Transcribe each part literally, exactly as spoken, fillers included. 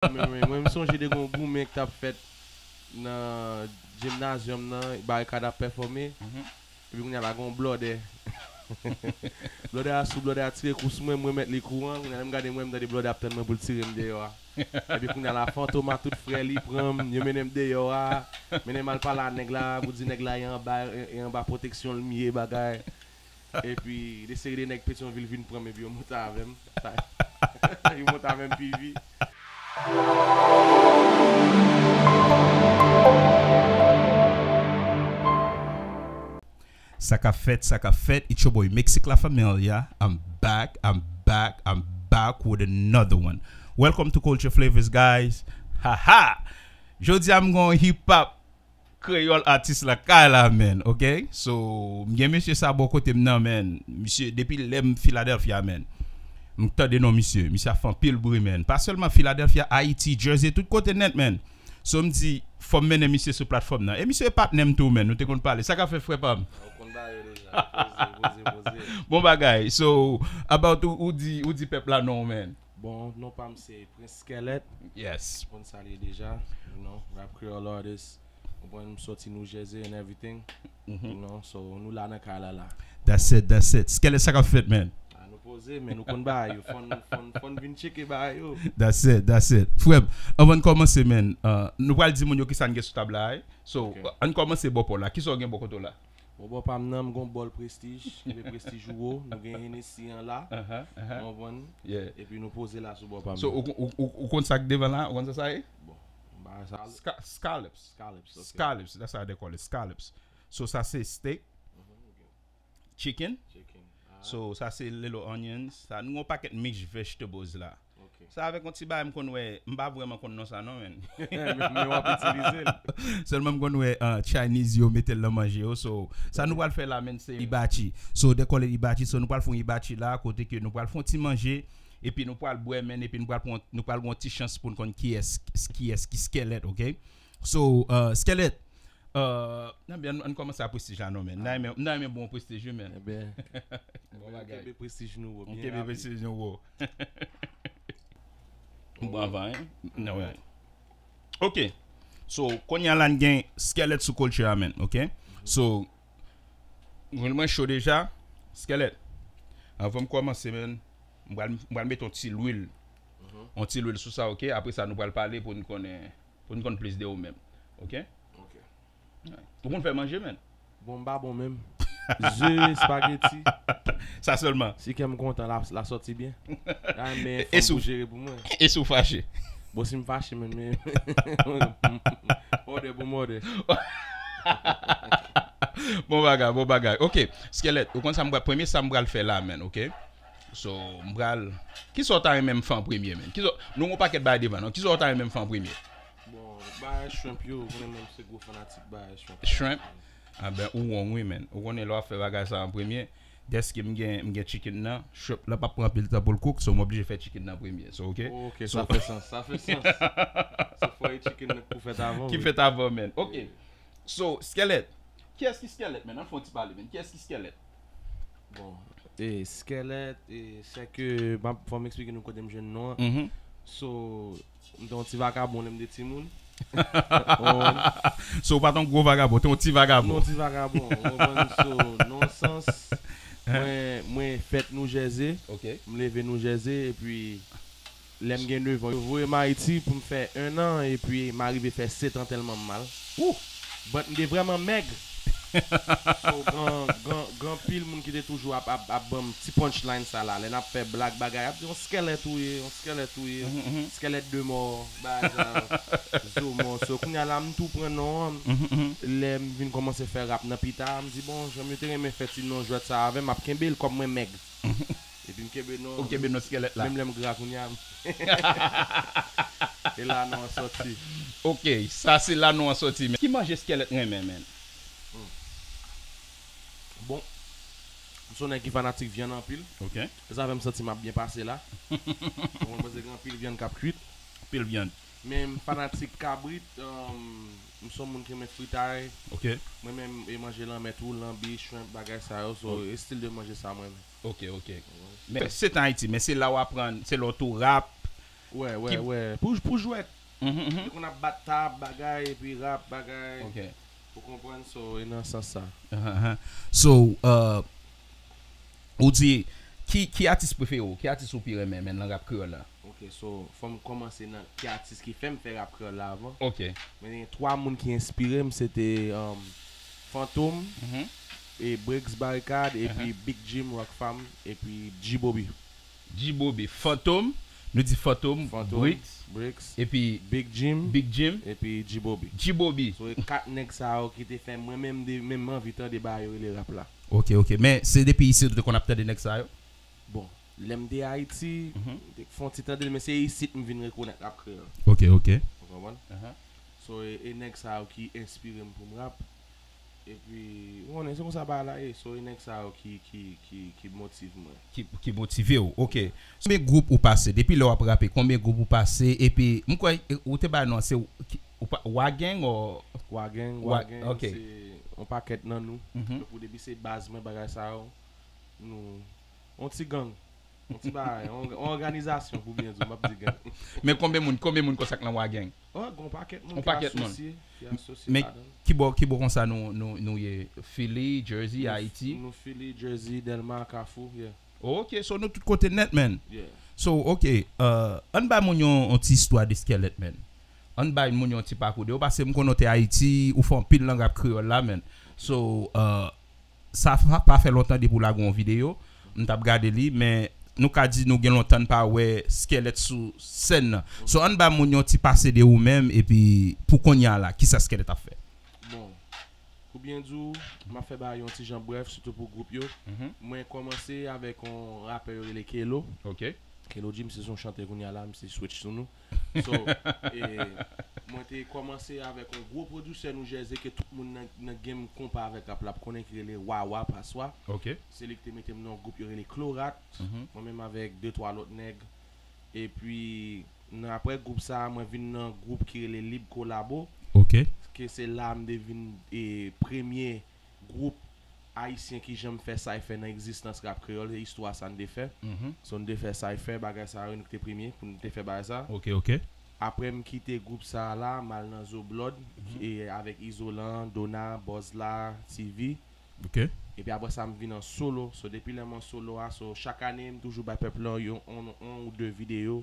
Mwen, mwen, mwen, m sonje de gon goumen ki t ap fèt nan jimnazyòm nan, Barikad ap pèfòme. Epi kounye a la gon blòdè. Blòdè a sou, blòdè a tire kou sou mwen, mwen mèt li kou an. Kounye a lè m gade mwen, m tande blòdè ap tann mwen pou l tire m deyò a. Epi kounye a la Fantom ak tout frè li pran m, yo mennen m deyò a. Mennen m al pale a nèg la, pou di nèg la e anba, e anba pwoteksyon l m ye bagay. Epi de seri de nèg Petyonvil vin pran m epi yo monte avè m. Sa, yo monte avè m P V. Sa k ap fèt, sa k ap fèt, it's your boy Mexic La Familia. I'm back, I'm back, I'm back with another one. Welcome to Culture Flavors, guys. Haha! Jodi a m gon hip hop kreyòl atis lakay la, man, ok? So, m gen mesye sa bò kote m nan, man. Misye, depi lè m Philadelphia, man. M tande non misye. Misye ap fè anpil bri, man. Pa sèlman Philadelphia, Ayiti, Jersey, tout kote nèt, man. So, m di, fò m mennen misye sou platfòm nan. E misye e patnè m tou, man. Nou te konn pale. Sa k ap fèt, frè pa m? Ou konn bagay yo deja. Poze, poze, poze. Bon bagay. So, about ou, ou di, ou di pèp la non, man. Bon, non pa m se Prince Skelet. Yes. Ou konn sa l ye deja. You know, rap Creole artist. Ou konn m soti New Jersey and everything. You know, so nou la nan kay la la. That's it, that's it. Skelet, sa k ap fèt, man? A nou poze, men nou konn bagay yo. Fòn, fòn, fòn vin tcheke bagay yo. That's it, that's it. Frè m, anvan n kòmanse, man, uh, nou pral di moun yo kisa n gen sou tab la, eh? So, Ok. Ann kòmanse bò pa w la. Kisa w gen bò kote w la? Bon, bò pa m nan, m gon bòl Prestige, epi Prestige Uo, nou gen Hennessy an la, Uh-huh, uh-huh. ou konprann? Yeah. Epi nou poze la sou bò pa m So, nan. ou, ou, ou, ou konn sa k devan la? Ou konn sa sa ye? Bon, m pa sa. Sca- Scallops. Scallops, ok. Scallops, that's how they call it. Scallops. So, sa se steak, Mhm, ok. Chicken. Chicken. Ah, So, sa se little onions. Sa, nou gon pakèt mix vegetables la. ok. Sa avèk yon ti bagay m konn wè, m pa vrèman konn non sa non, man. Men men w ap itilize l. Sèlman m konn wè uh, Chinese yo mete l nan manje yo. So, sa nou pral fè la, man, se hibachi. So, they call it hibachi. So, nou pral fè yon hibachi la, kote ke nou pral fè yon ti manje, epi nou pral bwè, man, epi nou pral pran, nou pral gen yon ti chans pou n konn kiyès, kiyès ki Skelet, ok? So, uh, Skelet, uh, nan, ann, ann kòmanse a Prestige la non, man. M nan renmen, m nan renmen bon Prestige, wi, man. Ebyen, Bon bagay. Kenbe Prestige nou wo, M byen kenbe rapid. Prestige nou wo. Bon, avan, hein? Non, wè. Ok. So, kounye a la n gen Skelet sou Culture a, man, ok? So, mwen mwen cho deja. Skelet, anvan m kòmanse, man, m pral, m pral mete yon ti lwil. Yon ti lwil sou sa, ok? Apre sa, nou pral pale pou n konnen, pou n konn plis de ou menm. Ok? Ok. Ou konn fè manje, man? Bon, m pa bon menm. Ze, spaghetti. Sa sèlman. Si kè m kontan, la, la sòti byen. Ay, men E fò sou- m pou jere pou mwen. E si w fache? Bon, si m fache, men, men. Òdè pou m òdè. Bon bagay, bon bagay. Ok, Skelet, ou konn sa m pral, premye sa m pral fè la, man, ok? So, m pral, kisa w ta renmen m fè an premye, man? Kisa, nou gon pakèt bagay devan, non? Kisa w ta renmen m fè an premye? Bon, bagay shrimp yo, ou konnen mwen se gwo fanatik bagay shrimp. Shrimp? Ah ben, ou wrong, wi, man. Ou konnen lè w ap fè bagay sa an premye, dèske m gen, m gen chicken nan, shrimp la p ap pran anpil tan pou l cook, so m oblije fè chicken nan premye. So, ok? Ok, So- sa fè sans, sa fè sans. Se fwa e chicken nan pou fèt avan. Ki fèt avan, man. Ok. So, Skelet. Kiyès ki Skelet, man? Ann fè yon ti pale, man. Kiyès ki Skelet? Bon, e Skelet, e se ke, m ap, fò m eksplike nou kote m jwenn non an. Mhm. So, m te yon ti vakabon lè m te timoun. So, ou pa t yon gwo vagabon, te yon ti vagabon. Non, ti vakabon. Ou konprann? So, nan sans, mwen, mwen fèt New Jersey. Ok. M leve New Jersey, epi lè m gen nèf an, yo voye m Ayiti pou m fè en an, epi m arive fè sèt an tèlman m mal. But m te vrèman mèg. So, gen, gen, gen anpil moun ki te toujou ap, ap, ap ban m ti punchline sa la. Lè n ap fè blag bagay, ap di, yon Skelet ou ye, yon Skelet ou ye, Skelet de mò, bagay sa, zo mò. So, kounye a la, m tou pran non an. Lè m vin kòmanse fè rap nan pita, m di, bon, jan m yo te renmen fè ti non jwèt sa avè m, m ap kenbe l kòm mwen mèg. Epi m kenbe non. Ou kenbe non Skelet la. Menm lè m gra kounye a. E la non an sòti. Ok, sa se la non an sòti, man. Ki manje Skelet renmen, man? Bon, m se yon nèg ki fanatik vyann anpil. Ok. Se sa fè m santi m ap byen pase la. Ou konprann, paske gen anpil vyann k ap kuit. Pil vyann. Men m fanatik kabrit, um, m se yon moun ki renmen fritay. Ok. Mwen menm, e manje lanmè tou, lanbi, shrimp, bagay sa yo. So, e stil de manje sa mwen renmen. Ok, ok. Men se t an Ayiti, men se la w aprann, se lè w tou rap, Wè, wè, Ki- wè. Pou, pou jwèt. Mhm, mhm. Yo konn ap bat tab, bagay, epi rap, bagay. Ok. Ou konprann? So, e nan sans sa. Ahan, ahan. So, uh, ou di, ki, ki atis prefere w? Ki atis ou pi renmen, men, nan rap kreyòl la? Ok, so, fò m kòmanse nan ki atis ki fè m fè rap kreyòl la avan. Ok. Men gen twa moun ki enspire m, se te um, Fantom, Mhm. e Briggs Barikad, epi Big Jim, Rockfam, epi G-Bobby. G-Bobby. Fantom, nou di Fantom, Fantom, Briggs, Briggs, epi Big Jim, Big Jim, epi G-Bobby. G-Bobby. So, e kat nèg sa yo ki te fè mwen menm de, menm anvi tande bagay yo rele rap la. Ok, ok. Men se depi isit ou te konn ap tande nèg sa yo? Bon, lè m te Ayiti, Mhm. m te fè yon ti tande l, men se isit m vin rekonèt rap kreyòl. Ok, ok. Ou konprann? Aha. So, e, e nèg sa yo ki enspire m pou m rap. Epi, ou konnen, se konsa bagay la ye. So, e nèg sa yo ki, ki, ki, ki motive mwen. Ki, ki motive w. Ok. Konbyen gwoup ou pase? Depi lè w ap rape, konbyen gwoup ou pase? Epi, m kwè, e, ou te bay non, se w- ki- ou pa- Wa Gang o Wa Gang, Wa- Wa Gang, ok. Se yon pakèt nan nou. Mhm. Tankou depi se baz mwen, bagay sa yo, nou, yon ti gang. Yon ti bagay, yon, yon òganizasyon pou byen di, m ap di gang. Men konbyen moun, konbyen moun konsa k nan Wa Gang? Oh, gen yon pakèt moun Yon ki pakèt moun. Asosye, ki asosye Men ladan. Kibò, kibò konsa nou, nou, nou ye? Philly, Jersey, Nou- Ayiti? Nou Philly, Jersey, Dèlma, Kafou, yeah. Ok, so nou tout kote nèt, man. Yeah. So, ok, uh, ann bay moun yon, yon ti istwa de Skèlèt, man. Ann bay moun yon ti pakou de ou, paske m konnen w te Ayiti, ou fè anpil nan rap kreyòl la, man. So, uh, sa fa- pa fè lontan depi w lage yon videyo, m t ap gade li, men nou ka di nou gen lontan n pa wè Skèlèt sou sèn nan. So, ann bay moun yon ti pase de ou menm, epi pou kounye a la, kisa Skèlèt ap fè? Bon, pou byen di w, m ap fè bagay yon ti jan brèf, sitou pou gwoup yo. Mhm. Mwen kòmanse avèk yon rapè yo rele Kelo. Ok. Kelo G, misye se yon chantè kounye a la, misye switch sou nou. So, e, mwen te kòmanse avèk yon gwo pwodiktè New Jersey ke tout moun nan, nan game konpa avèk rap la ap konnen ki rele Wawa Paswa. Ok. Se li ki te mete m nan yon gwoup yo rele Klorat. Mhm. Mwen menm avèk de twa lòt nèg. Epi, nan apre gwoup sa, mwen vin nan gwoup ki rele Lib Kolabo. Ok. Ke se la m te vin e, premye gwoup ayisyen ki janm fè cypher nan egzistans rap kreyòl, e istwa sa n te fè. Mhm. So n te fè cypher, bagay sa yo, nou te premye pou n te fè bagay sa. Ok, ok. Apre m kite gwoup sa la, m al nan Zo Blood, e avèk Izolan, Dona, Bòz la, T V. Ok. Epi apre sa, m vin an solo. So depi lè m an solo a, so chak ane, m toujou bay pèp lan yon, yon, yon ou de videyo.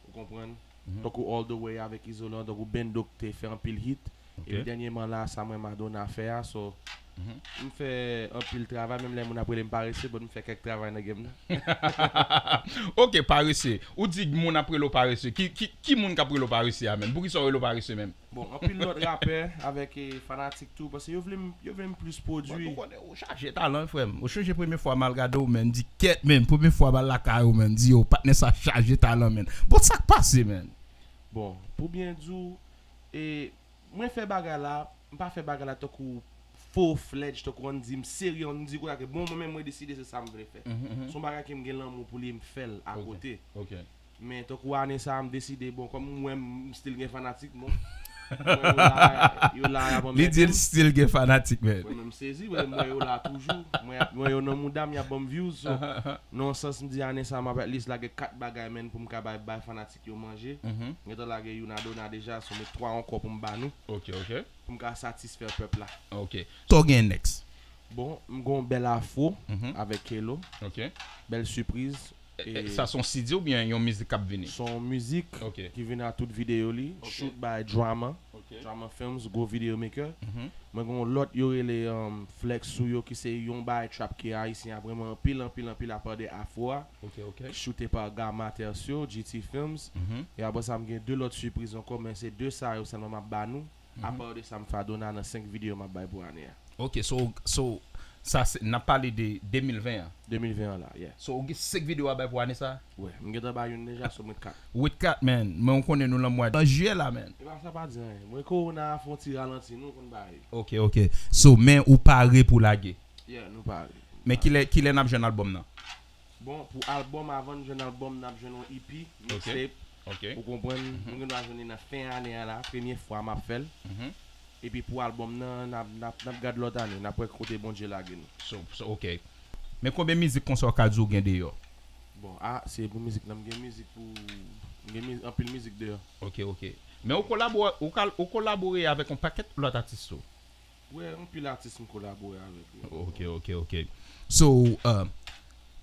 Ou konprann? Mhm. Tankou All The Way avèk Izolan, tankou Bendo ki te fè anpil hit. Ok. Epi dènyèman la, sa mwen Madonna fè a, so Mhm. m fè anpil travay, menm lè moun ap rele m parese, but m fè kèk travay nan game nan. Ok, parese. Ou di moun ap rele w parese. Ki, ki, ki moun k ap rele w parese a menm? Poukisa w rele w parese menm? Bon, anpil lòt rapè avèk e, fanatik tou, paske yo vle m, yo vle m plis Bon, pwodui. ou konnen, ou chaje talan, frè m. Ou chonje premye fwa m al gade w, menm, di kèt, menm, premye fwa m al lakay ou, menm, di yo, patnè sa chaje talan, menm. Bon, sa k pase, menm? Bon, pou byen di w, e, mwen fè bagay la, m pa fè bagay la tankou full fledged, tankou ann di m serye, ann di kounye a ke bon, mwen menm mwen deside se sa m vle fè. Mhm, mhm. Se yon bagay ke m gen lanmou pou li, m fè l akote. Ok. Men tankou ane sa a, m deside, bon, kòm m wè m still gen fanatik, bon, m wè yo la, yo la, y ap Li di anmède l m. Still gen fanatik, man. Mwen menm m sezi, mwen, m wè yo la toujou. Mwen, y ap- mwen yo nan mouda m, y ap ban m views. So, nan yon sans, m di ane sa a, m ap at least lage kat bagay, man, pou m ka bay, bay fanatik yo manje. Mhm. M gentan lage youn a Dona deja, so m met twa ankò pou m ba nou, Ok, ok. pou m ka satisfè pèp la. Ok. Sa w gen next? Bon, m gon bèl afro Mhm. avèk Kelo. Ok. Bèl sipriz. E, e, sa se yon C D oubyen yon mizik k ap vini? Se yon mizik Ok. ki vin a tout videyo li. Ok. Shoot by Drama. Ok. Drama Films, gwo video maker. Mhm. Mwen gon lòt yo rele um, Flex ou yo ki se yon bagay trap ke ayisyen ap renmen anpil, anpil, anpil apa de afro a. Ok, ok. Shoote pa Gamma Tercio, G T Films. Mhm. E apre sa, m gen de lòt sipriz ankò, men se de sa yo sèlman m ap ba nou. Apa de sa, m fè Dona nan senk videyo m ap bay pou ane a. Ok, so, so sa se, n ap pale de de mil ven an. De mil ven an la, yeah. So, ou gen senk videyo a bay pou ane sa? Wè, m gentan bay youn deja, so m ret kat. Ou ret kat, man. Men ou konnen nou lan mwa nan jiyè la, man. E pa sa pa di anyen. Mwen, korona a fè yon ti ralanti, nou konn bagay. Ok, ok. So, men ou pare pou lage? Yeah, nou pare. Men kilè, kilè n ap jwenn albòm nan? Bon, pou albòm, avan n jwenn albòm, n ap jwenn yon E P, mixtape. Ok. Ou konprann? Nou gen dwa jwenn li nan fen ane a la, premye fwa m ap fè l. Mhm. Epi pou albòm nan, n ap, n ap, n ap gad lòt ane, n ap wè kote Bondye lage nou. So, so, ok. Men konbyen mizik konsa w ka di w gen deyò? Bon, a, se pou mizik nan, m gen mizik pou, Gen miz- anpil mizik deyò. Ok, ok. Men ou kolabore, ou, kal- ou kolabore avèk yon pakèt lòt atis tou. Wi, anpil atis m kolabore avèk yo. Ok, ok, ok. So, uh,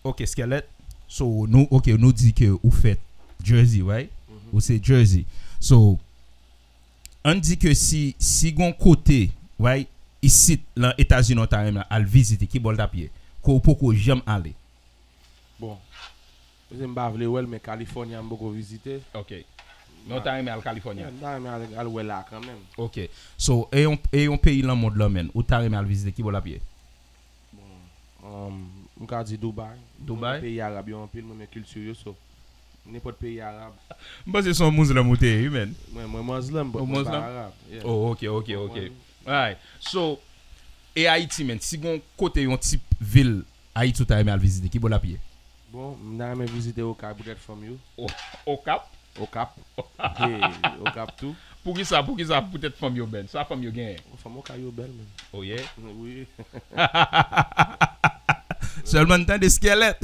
ok, Skelet. So, nou, ok, nou di ke ou fèt Jersey, right? Ou se Jersey. So, ann di ke si, si gon kote, right, isit lan Etazini ou ta renmen al vizite, ki bò l t ap ye? Ke ou poko janm ale? Bon, se m pa vle wè l, men California m poko vizite. Ok. Men ou ta renmen al California? Yeah, m ta renmen al, al wè la kanmenm. Ok. So, e yon, e yon peyi lan mond lan, menn, ou ta renmen al vizite, ki bò l ap ye? Bon, um, m ka di Dubai. Dubai? Mwen renmen peyi arab yo anpil, mwen renmen kilti yo, so. Nenpòt peyi arab. M panse se yon Muslim ou te ye, wi, menn. Mwen, mwen Muslim, but mwen pa arab. Yeah. Oh, ok, ok, ok. Alright. So, e Ayiti, menn, si gon kote yon ti vil Ayiti ou ta renmen al vizite, ki bò l ap ye? Bon, m ta renmen vizite Okay poutèt fanm yo. O- Okap? Okap. Hey, Okap tou. Poukisa, poukisa poutèt fanm yo, menn? Sa fanm yo genyen? Fanm Okay yo bèl, menn. Oh, yeah? Wi. Sèlman n tande Skelet.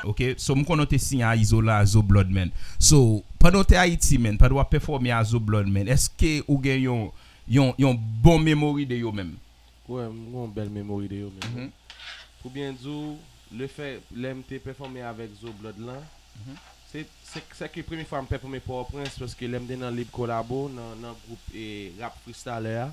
Ok, so m konnen w te siyen a Izolan, a Zo Blood, menn. So, pandan w te Ayiti, menn, pandan w ap pèfòme a Zo Blood, menn, èske ou gen yon, yon, yon bon memori de yo menm? Wi, m gen yon bèl memori de yo menm. Pou byen di w, lefè, lè m te pèfòme avèk Zo Blood lan, se, se, se ke premye fwa m pèfòme Pòtoprens, paske lè m te nan Lib Kolabo, nan, nan gwoup e rap freestyler a,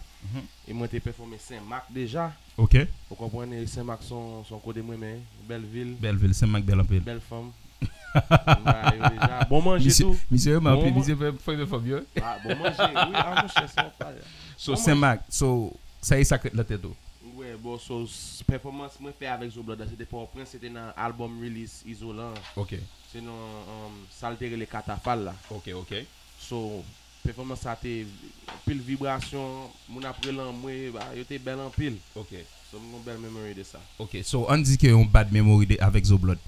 e mwen te pèfòme Senmak deja. Ok. Ou konprann, e Senmak se yon, se yon kote m renmen, bèl vil. Bèl vil, Senmak bèl anpil. Bèl fanm. M ba yo deja. Bon manje tou. Misye renmen anpil, misye fè, fè, fè fanm yo. Ah, bon manje, wi, ah, monchè, se yon pale. So, Senmak, so, sa e sa k ret nan tèt ou? Wi, bon, so, s- pèfòmans mwen fè avèk Zo Blood la, se te Pòtoprens, se te nan album release Izolan. Ok. Se nan, um, sa l te rele Katafal la. Ok, ok. So, pèfòmans sa te anpil vibrasyon, moun ap rele anmwe, ba, yo te bèl anpil. Ok. So, m gen yon bèl memory de sa. Ok, so, ann di ke yon bad memory de, avèk Zo Blood.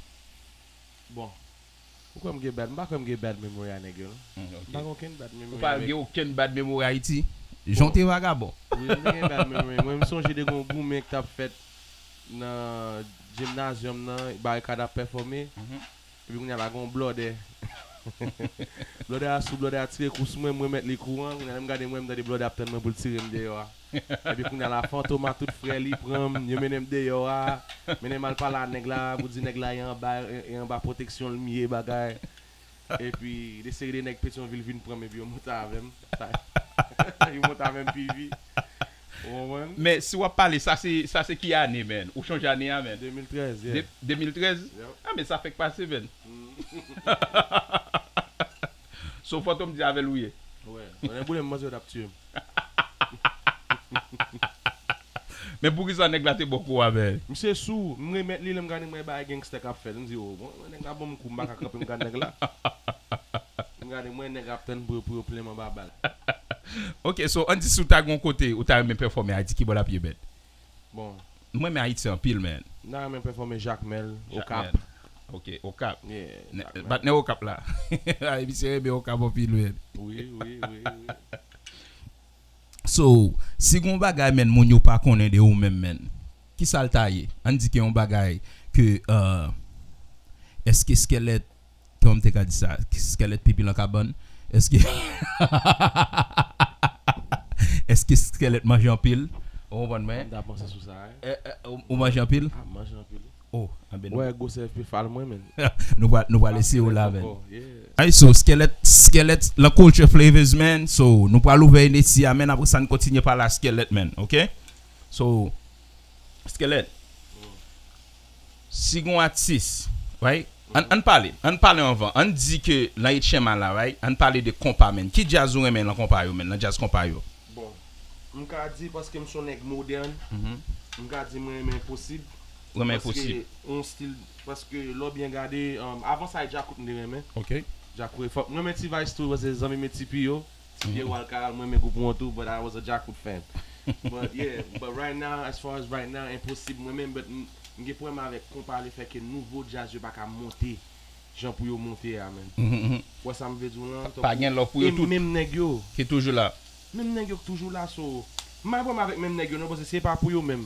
Bon. Ou kwè m gen bad? M pa kwè m gen bad memory a nèg yo, non. Mm, ok. M pa gen okenn bad memory. Ou pa gen okenn bad memory Ayiti? Jan w te vagabon. Wi, m te gen bad memory. Mwen, m sonje de gon goumen k t ap fèt nan gymnasium nan, Barikad ap pèfòme. Epi kounye a la, gon blòdè. Blòdè a sou, blòdè a tire kou sou mwen, mwen mèt li kou an. Kounye a, lè m gade mwen, m tande blòdè ap tann mwen pou l tire m deyò a. Epi kounye a la, Fantom ak tout frè li pran m, yo mennen m deyò a, mennen m al pale a nèg la, pou di nèg la e anba, e anba pwoteksyon l m ye, bagay. Epi, de seri de nèg Petyonvil vin pran m, epi yo monte avè m. Yo monte avè m P V. Ou konprann? Men, si w ap pale, sa se, sa se ki ane, menn? Ou chonje ane a, menn? De mil trèz, yeah. De-, de mil trèz? Yep. Ah, men sa fèk pase, menn. So, Fantom di avè l ou ye. Wè, konnen boule m manze yo t ap tiye m. Men poukisa nèg la te ba w kou a, menn? Misye sou, m remèt li, lè m gade m wè bagay gangsta k ap fèt. M di, oh, bon, nèg la ban m kou, m pa ka kanpe, m gade nèg la. M gade m wè nèg ap tann pou yo, pou yo plen m anba bal. Ok, so, ann di si w ta gen yon kote, ou ta renmen pèfòme Ayiti, ki bò l ap ye, menn? Bon. Mwen renmen Ayiti anpil, menn. M ta renmen pèfòme Jakmèl, Okap. Ok, Okap. Yeah, Jakmèl. Patnè Okap la. Ay, misye renmen Okap anpil, menn. Wi, wi, wi, wi. So, si gon bagay, menn, moun yo pa konnen de ou menm, menn, kisa l ta ye? Ann di ke yon bagay ke, euh, èske Skelet, kòman m te ka di sa? Skelet pipi lan kabann? Èske, èske Skelet manje anpil? Ou konprann mwen? M ta panse sou sa, wi. Eh, eh, ou, ou manje anpil? Ah, m manje anpil. Oh, anben nou. Wè, gwosè F P fal mwen, menn. Nou va, nou va lese yo la, menn. Ay, so, Skelet, Skelet, lan Culture Flavors, menn. So, nou pral ouvè Hennessy a, menn. Apre sa, n kontinye pale a Skelet, menn. Ok? So, Skelet, si gon atis, right? Ann, ann pale, ann pale anvan. Ann di ke lan H M A la, right? Ann pale de konpa, menn. Ki djaz ou renmen lan konpa yo, menn? Lan djaz konpa yo. Bon, m ka di paske m se yon nèg modèn, m ka di mwen renmen Enposib. Ou renmen Enposib? Paske yon stil, paske lè w byen gade, um, avan sa, e Djakout m te renmen. Ok. Djakout e fò. Mwen renmen T-Vice tou, paske zanmi m e T P yo. T P yo al karal, mwen renmen gwoup mwen tou, but I was a Djakout fan. But yeah, but right now, as far as right now, Enposib mwen menm, but m, m gen pwoblèm avèk konpa lefètke nouvo djaz yo pa ka monte jan pou yo monte a, menn. Ou wè sa m vle di w lan? Pa gen love pou yo tout. E menm nèg yo ki toujou la. Menm nèg yo ki toujou la, so, m pa gen pwoblèm avèk menm nèg yo non, paske se pa pou yo menm.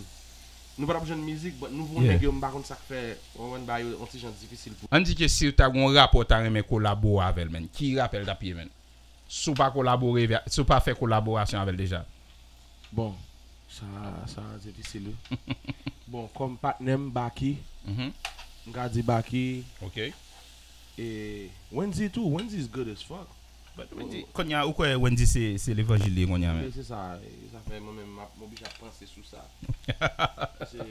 Nou pa t ap jwenn mizik, but nouvo nèg yo, m pa konn sa k fè, w konprann, bagay yo yon ti jan difisil pou. Ann di ke si w ta gen yon rapè w ta renmen kolabore avè l, menn, ki rapè l t ap ye, menn? Si w pa kolabore, si w pa fè kolaborasyon avè l deja. Bon, sa, sa difisil, wi. Bon, kòm patnè m, Baky, m ka di Baky. Ok. E Wendyy tou, Wendyy is good as fuck. But Wendyy, kounye a, ou kwè Wendyy se, se levanjil li ye kounye a, men? Se sa, e sa fè mwen menm, m ap, m oblije ap panse sou sa. Se,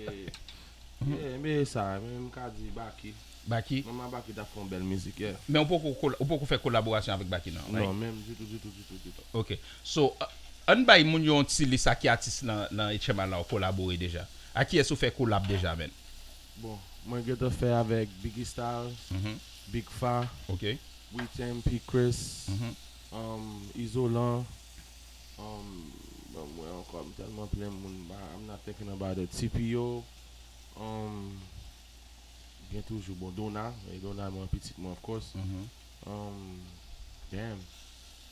yeah, men sa, men m ka di Baky. Baky? Mwen, Baky t ap fè yon bèl mizik, yeah. Men ou poko kola-, ou poko fè kolaborasyon avèk Baky, non, right? Non, menm ditou, ditou, ditou, ditou. Ok. So, a-, ann bay moun yo yon ti lis a ki atis nan, nan H M I la ou kolabore deja. A kiyès ou fè kolab deja, menn? Bon, mwen gentan fè avèk Biggie Styles, Big Fa, ok, Weeknd, P Chris, um, Izolan, um, bon, mwen ankò, m tèlman plen moun, ba, I'm not thinking about it. T P O, um, gen toujou, bon, Dona, e Dona mwen pitit mwen, of course. Um, damn.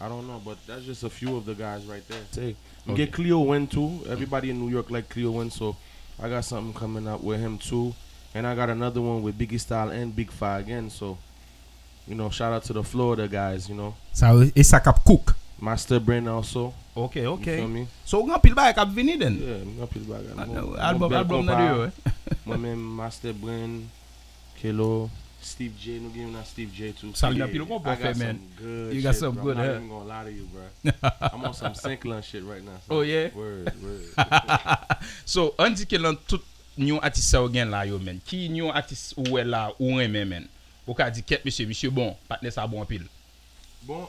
I don't know, but that's just a few of the guys right there. Say, m get Cleo Wynn too. Everybody in New York like Cleo Wynn, so I got something coming up with him too. And I got another one with Biggie Style and Big Fa again, so, you know, shout out to the Florida guys, you know. Sa, e sa k ap cook. Master Brain also. Ok, ok. You feel me? So, ou gen anpil bagay k ap vini, then? Yeah, m gen anpil bagay. Album, album nan deyo, eh? Mwen menm, Master Brain, Kelo, Steve J, nou gen youn nan Steve J tou. Sa gen anpil konpa fè, man. You got some good, huh? I'm not even gonna lie to you, bro. I'm on some senk lan shit right now. Oh, yeah? Word, word. So, ann di ke lan tout nyon atis sa yo gen la yo, man. Ki nyon atis ou wè la ou renmen, man? Ou ka di, kèt, mesye, misye bon, patnè sa bon anpil. Bon.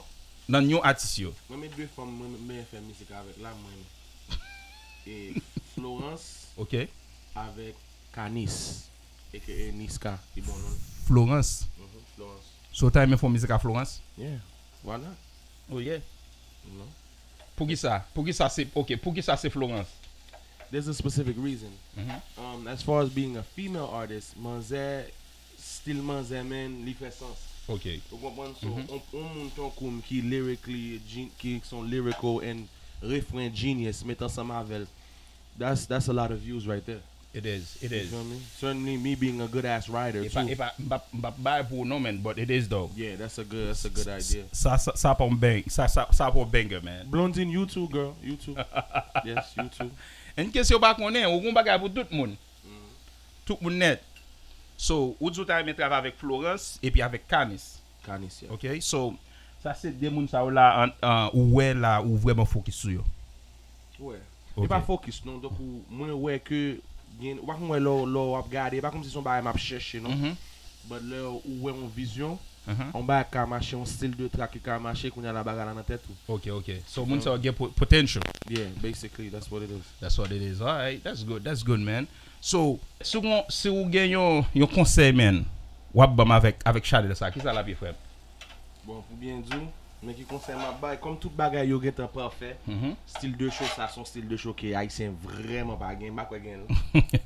Nan nyon atis yo. Mwen, men de fanm mwen, mwen fè mizik avèk la, mwen. E Florence. Ok. Avèk Kanis, A K A Niska, ki bon non. Florence. Mhm, Florence. So, w ta renmen fè yon mizik a Florence? Yeah, why not? Oh, yeah. Non. Poukisa? Poukisa se, ok, poukisa se Florence? There's a specific reason. Mhm. Um, as far as being a female artist, manzè, stil manzè, man, li fè sans. Ok. Ou konprann? So, mhm, on, on moun tankou m ki lyrically, gen-, ki son lyrical and refren genius, met ansanm avè l. That's, that's a lot of views right there. It is, it is. You feel me? Certainly me being a good ass writer too. E pa, e pa, m p ap, m p ap bay pou ou non, man, but it is though. Yeah, that's a good, that's a good idea. Sa, sa, sa pa yon bang, sa, sa, sa pa yon banger, man. Blondine, you too, girl, you too. Yes, you too. Enke si w pa konnen, ou gon bagay pou tout moun. Mm. Tout moun nèt. So, ou di w ta renmen travay avèk Florence epi avèk Kanis. Kanis, yeah. Ok, so, sa se de moun sa yo la, an, an, ou wè la, ou vrèman fokis sou yo. Wè. Ok. E pa fokis, non. Donk, ou, mwen wè ke gen, ou pa konn wè lè, lè w ap gade, e pa kòmsi se yon bagay m ap chèche, non. Mhm. But lè ou wè yon vizyon, mhm, yon bagay ka mache, yon stil de track ki ka mache, kounye a la bagay la nan tèt ou. Ok, ok. So, moun sa yo gen po-, potential. Yeah, basically, that's what it is. That's what it is. All right, that's good, that's good, man. So, si w gon, si w gen yon, yon konsèy, man, w ap ban m avèk, avèk Chanel sa, kisa l ap ye, frè m? Bon, pou byen di w, men ki konsèy m ap bay, kòm tout bagay yo gentan pafè, mhm, stil de show sa, se yon stil de show ke Ayisyen vrèman pa gen, m pa kwè gen l.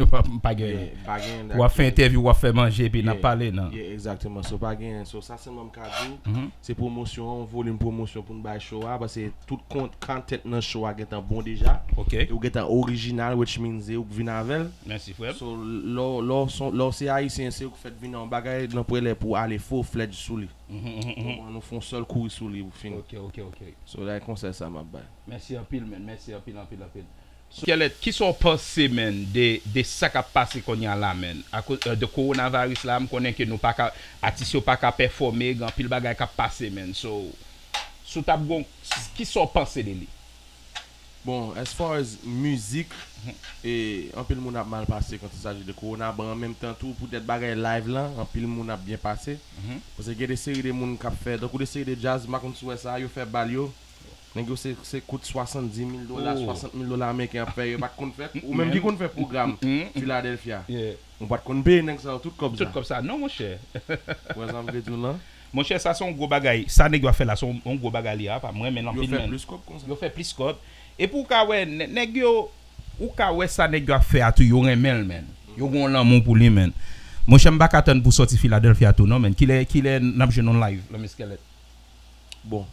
Pa, pa gen l. Yeah, pa gen l. W ap fè entèvyou, w ap fè manje, epi n ap pale, non? Yeah, exactement. So, pa gen l. So, sa sèlman m ka di w, mhm, se pwomosyon an, yon volim pwomosyon pou n bay show a, paske tout kont, content nan show a gentan bon deja. Ok. E ou gentan orijinal, which means se ou k vin avè l. Mèsi, frè m. So, lè w, lè w se, lè w se Ayisyen, se ou k fèt vin nan yon bagay, nan prelè pou w ale full fledged sou li. Mhm, mhm, mhm. Konprann, nou fè yon sèl kouri sou li, ou fini. Ok, ok, ok. So, la, konsèy sa m ap bay. Mèsi anpil, man. Mèsi anpil, anpil, anpil. So, Skelet, kisa w panse, man, de, de sa k ap pase kounye a la, man? Akoz, eh, de coronavirus la, m konnen ke nou pa ka, atis yo pa ka pèfòme, gen anpil bagay k ap pase, man. So, si w t ap gon, kisa w panse de li? Bon, as far as mizik, e, anpil moun ap mal pase quand il s'agit de corona, but an menm tan tou, poutèt bagay live lan, anpil moun ap byen pase. Mhm. Paske gen de seri de moun k ap fè, tankou de seri de djaz, m pa konn si w wè sa, yo fè bal yo. Nèg yo se, se kout swasanndis mil dola, oh, swasant mil dola ameriken ap fè, yo pa t konn fè. Ou menm ki konn fè pwogram Philadelphia. Yeah. Ou pa t konn peye nèg sa yo tout kòb sa. Tout kòb sa. Non, monchè. Ou wè sa m vle di w lan? Monchè, sa se yon gwo bagay. Sa nèg yo ap fè la, se yon, yon gwo bagay li ye, apa. M renmen l anpil, men. Yo fè plis kòb konsa. Yo fè plis kòb. Epi ou ka wè, nè-, nèg yo, ou ka wè sa nèg yo ap fè a tou, yo renmen l, men. Yo gen yon lanmou pou li, men. Monchè, m pa ka tann pou sòti Philadelphia tou, non, men. Kilè, kilè n ap jwenn yon live, Lanmè Skelet? Bon,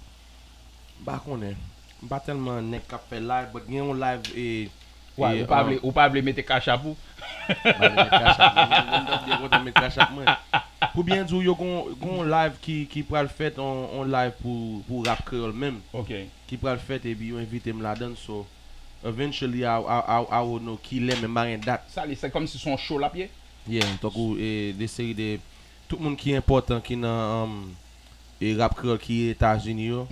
m pa konnen. M pa tèlman nèg k ap fè live, but gen yon live, e, Why? Ou pa vle, ou pa vle mete Cash App ou? M pa mete Cash App mwen, mwen, mwen, mwen byen kontan met Cash App mwen. Pou byen di w, yo gon, gon live ki, ki pral fèt, on, on live pou, pou rap kreyòl menm. Ok. Ki pral fèt, epi yo envite m ladan, so, eventually, I, I, I, I will know kilè, men m pa gen dat. Sa li, se kòmsi se yon show l ap ye? Yeah, tankou, e, de seri de, tout moun ki enpòtan ki nan, um, e, rap kreyòl ki Etazini yo,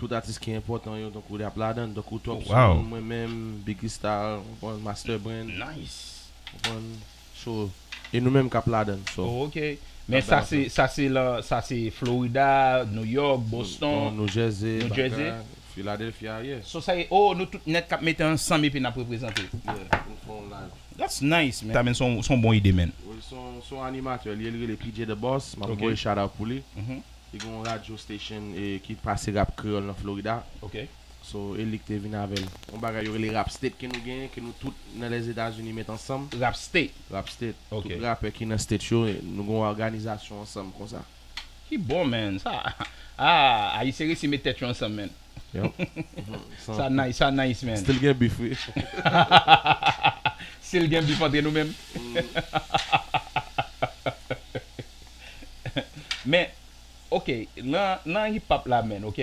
tout atis ki enpòtan yo, tankou rap ladan, tankou Top Sound, mwen menm, Biggie Star, ou konprann, Master Brand, ou konprann, so, e nou menm k ap ladan, so. Oh, ok. Men sa se, sa se la, sa se Florida, New York, Boston, New Jersey, Philadelphia, yeah. So sa e, oh, nou tout nèt k ap mete ansanm epi n ap reprezante. Yeah, nou fè yon live. That's nice, man. Sa, men, se yon, se yon bon ide, man. Wi, se yon, se yon animatè, li, li rele P J The Boss, m ap voye shout out pou li. Li gen yon radio station, e, ki pase rap kreyòl nan Florida. Ok. So, e li ki te vin avè l. Yon bagay yo rele Rap State ke nou genyen, ke nou tout nan Lèzetazini met ansanm. Rap State? Rap State. Ok. Tout rapè ki nan state yo, nou gen yon òganizasyon ansanm konsa. Ki bon, man. Sa, ah, Ayisyen resi met tèt yo ansanm, man. Sa nice, sa nice, man. Still gen beef, wi. Still gen beef antre nou menm. Men, ok, nan, nan hip hop la, man, ok?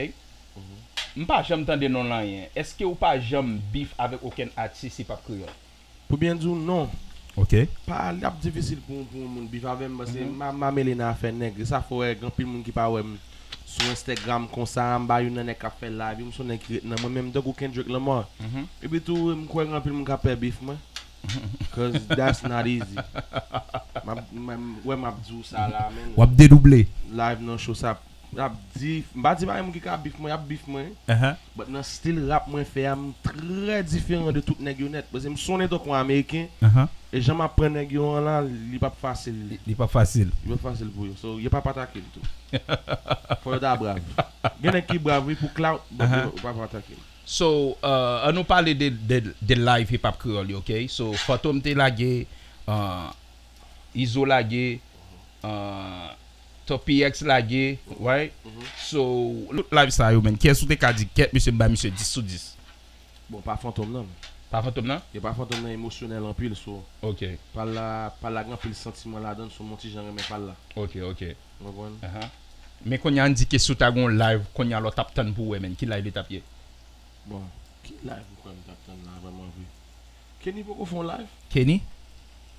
M pa janm tande non l anyen. Èske ou pa janm beef avèk okenn atis hip hop kreyòl? Pou byen di w, non. Ok. Pa, l ap difisil pou, pou yon moun beef avè m, paske m pa, m pa mele nan afè nèg. E sa fè w wè, gen anpil moun ki pa wè m sou Instagram konsa, m pa youn nan nèg k ap fè live yo, m se yon nèg ki ret nan mwen menm, tankou Kendrick Lamar. Epi tou, m kwè gen anpil moun k ap pè beef mwen. 'Cause that's not easy. M ap, m, wè m ap di w sa la, men. W ap dedouble. Live nan show sa, y ap di, m pa di pa gen moun ki ka beef mwen, y ap beef mwen. But nan stil rap mwen fè a, m trè diferan de tout nèg yo nèt. Paske m sonnen tankou yon Ameriken. E jan m ap pran nèg yo an la, li p ap fasil. Li, li p ap fasil. Li p ap fasil pou yo. So, yo p ap atake m tou. Fò yo ta brav. Gen nèg ki brav, wi, pou clout, but yo, yo p ap atake m. So, uh, an nou pale de, de, de live hip hop kreyòl yo, ok? So, Fantom te lage, uh, Izo lage, uh, Toppy X lage, right? So, tout live sa yo, man, kiyès ou te ka di, kèt mesye, m bay mesye dis sou dis? Bon, pa Fantom nan. Pa Fantom nan? E pa Fantom nan emosyonèl anpil, so. Ok. Pal la, pal la gen anpil santiman ladan l, so m yon ti jan renmen pal la. Ok, ok. Ou konprann? Men kounye a, ann di ke si w ta gen yon live, kounye a la w t ap tann pou wè, man, ki live li t ap ye? Bon, ki live m kwè m t ap tann la vrèman vre? Kenny poko fè yon live? Kenny?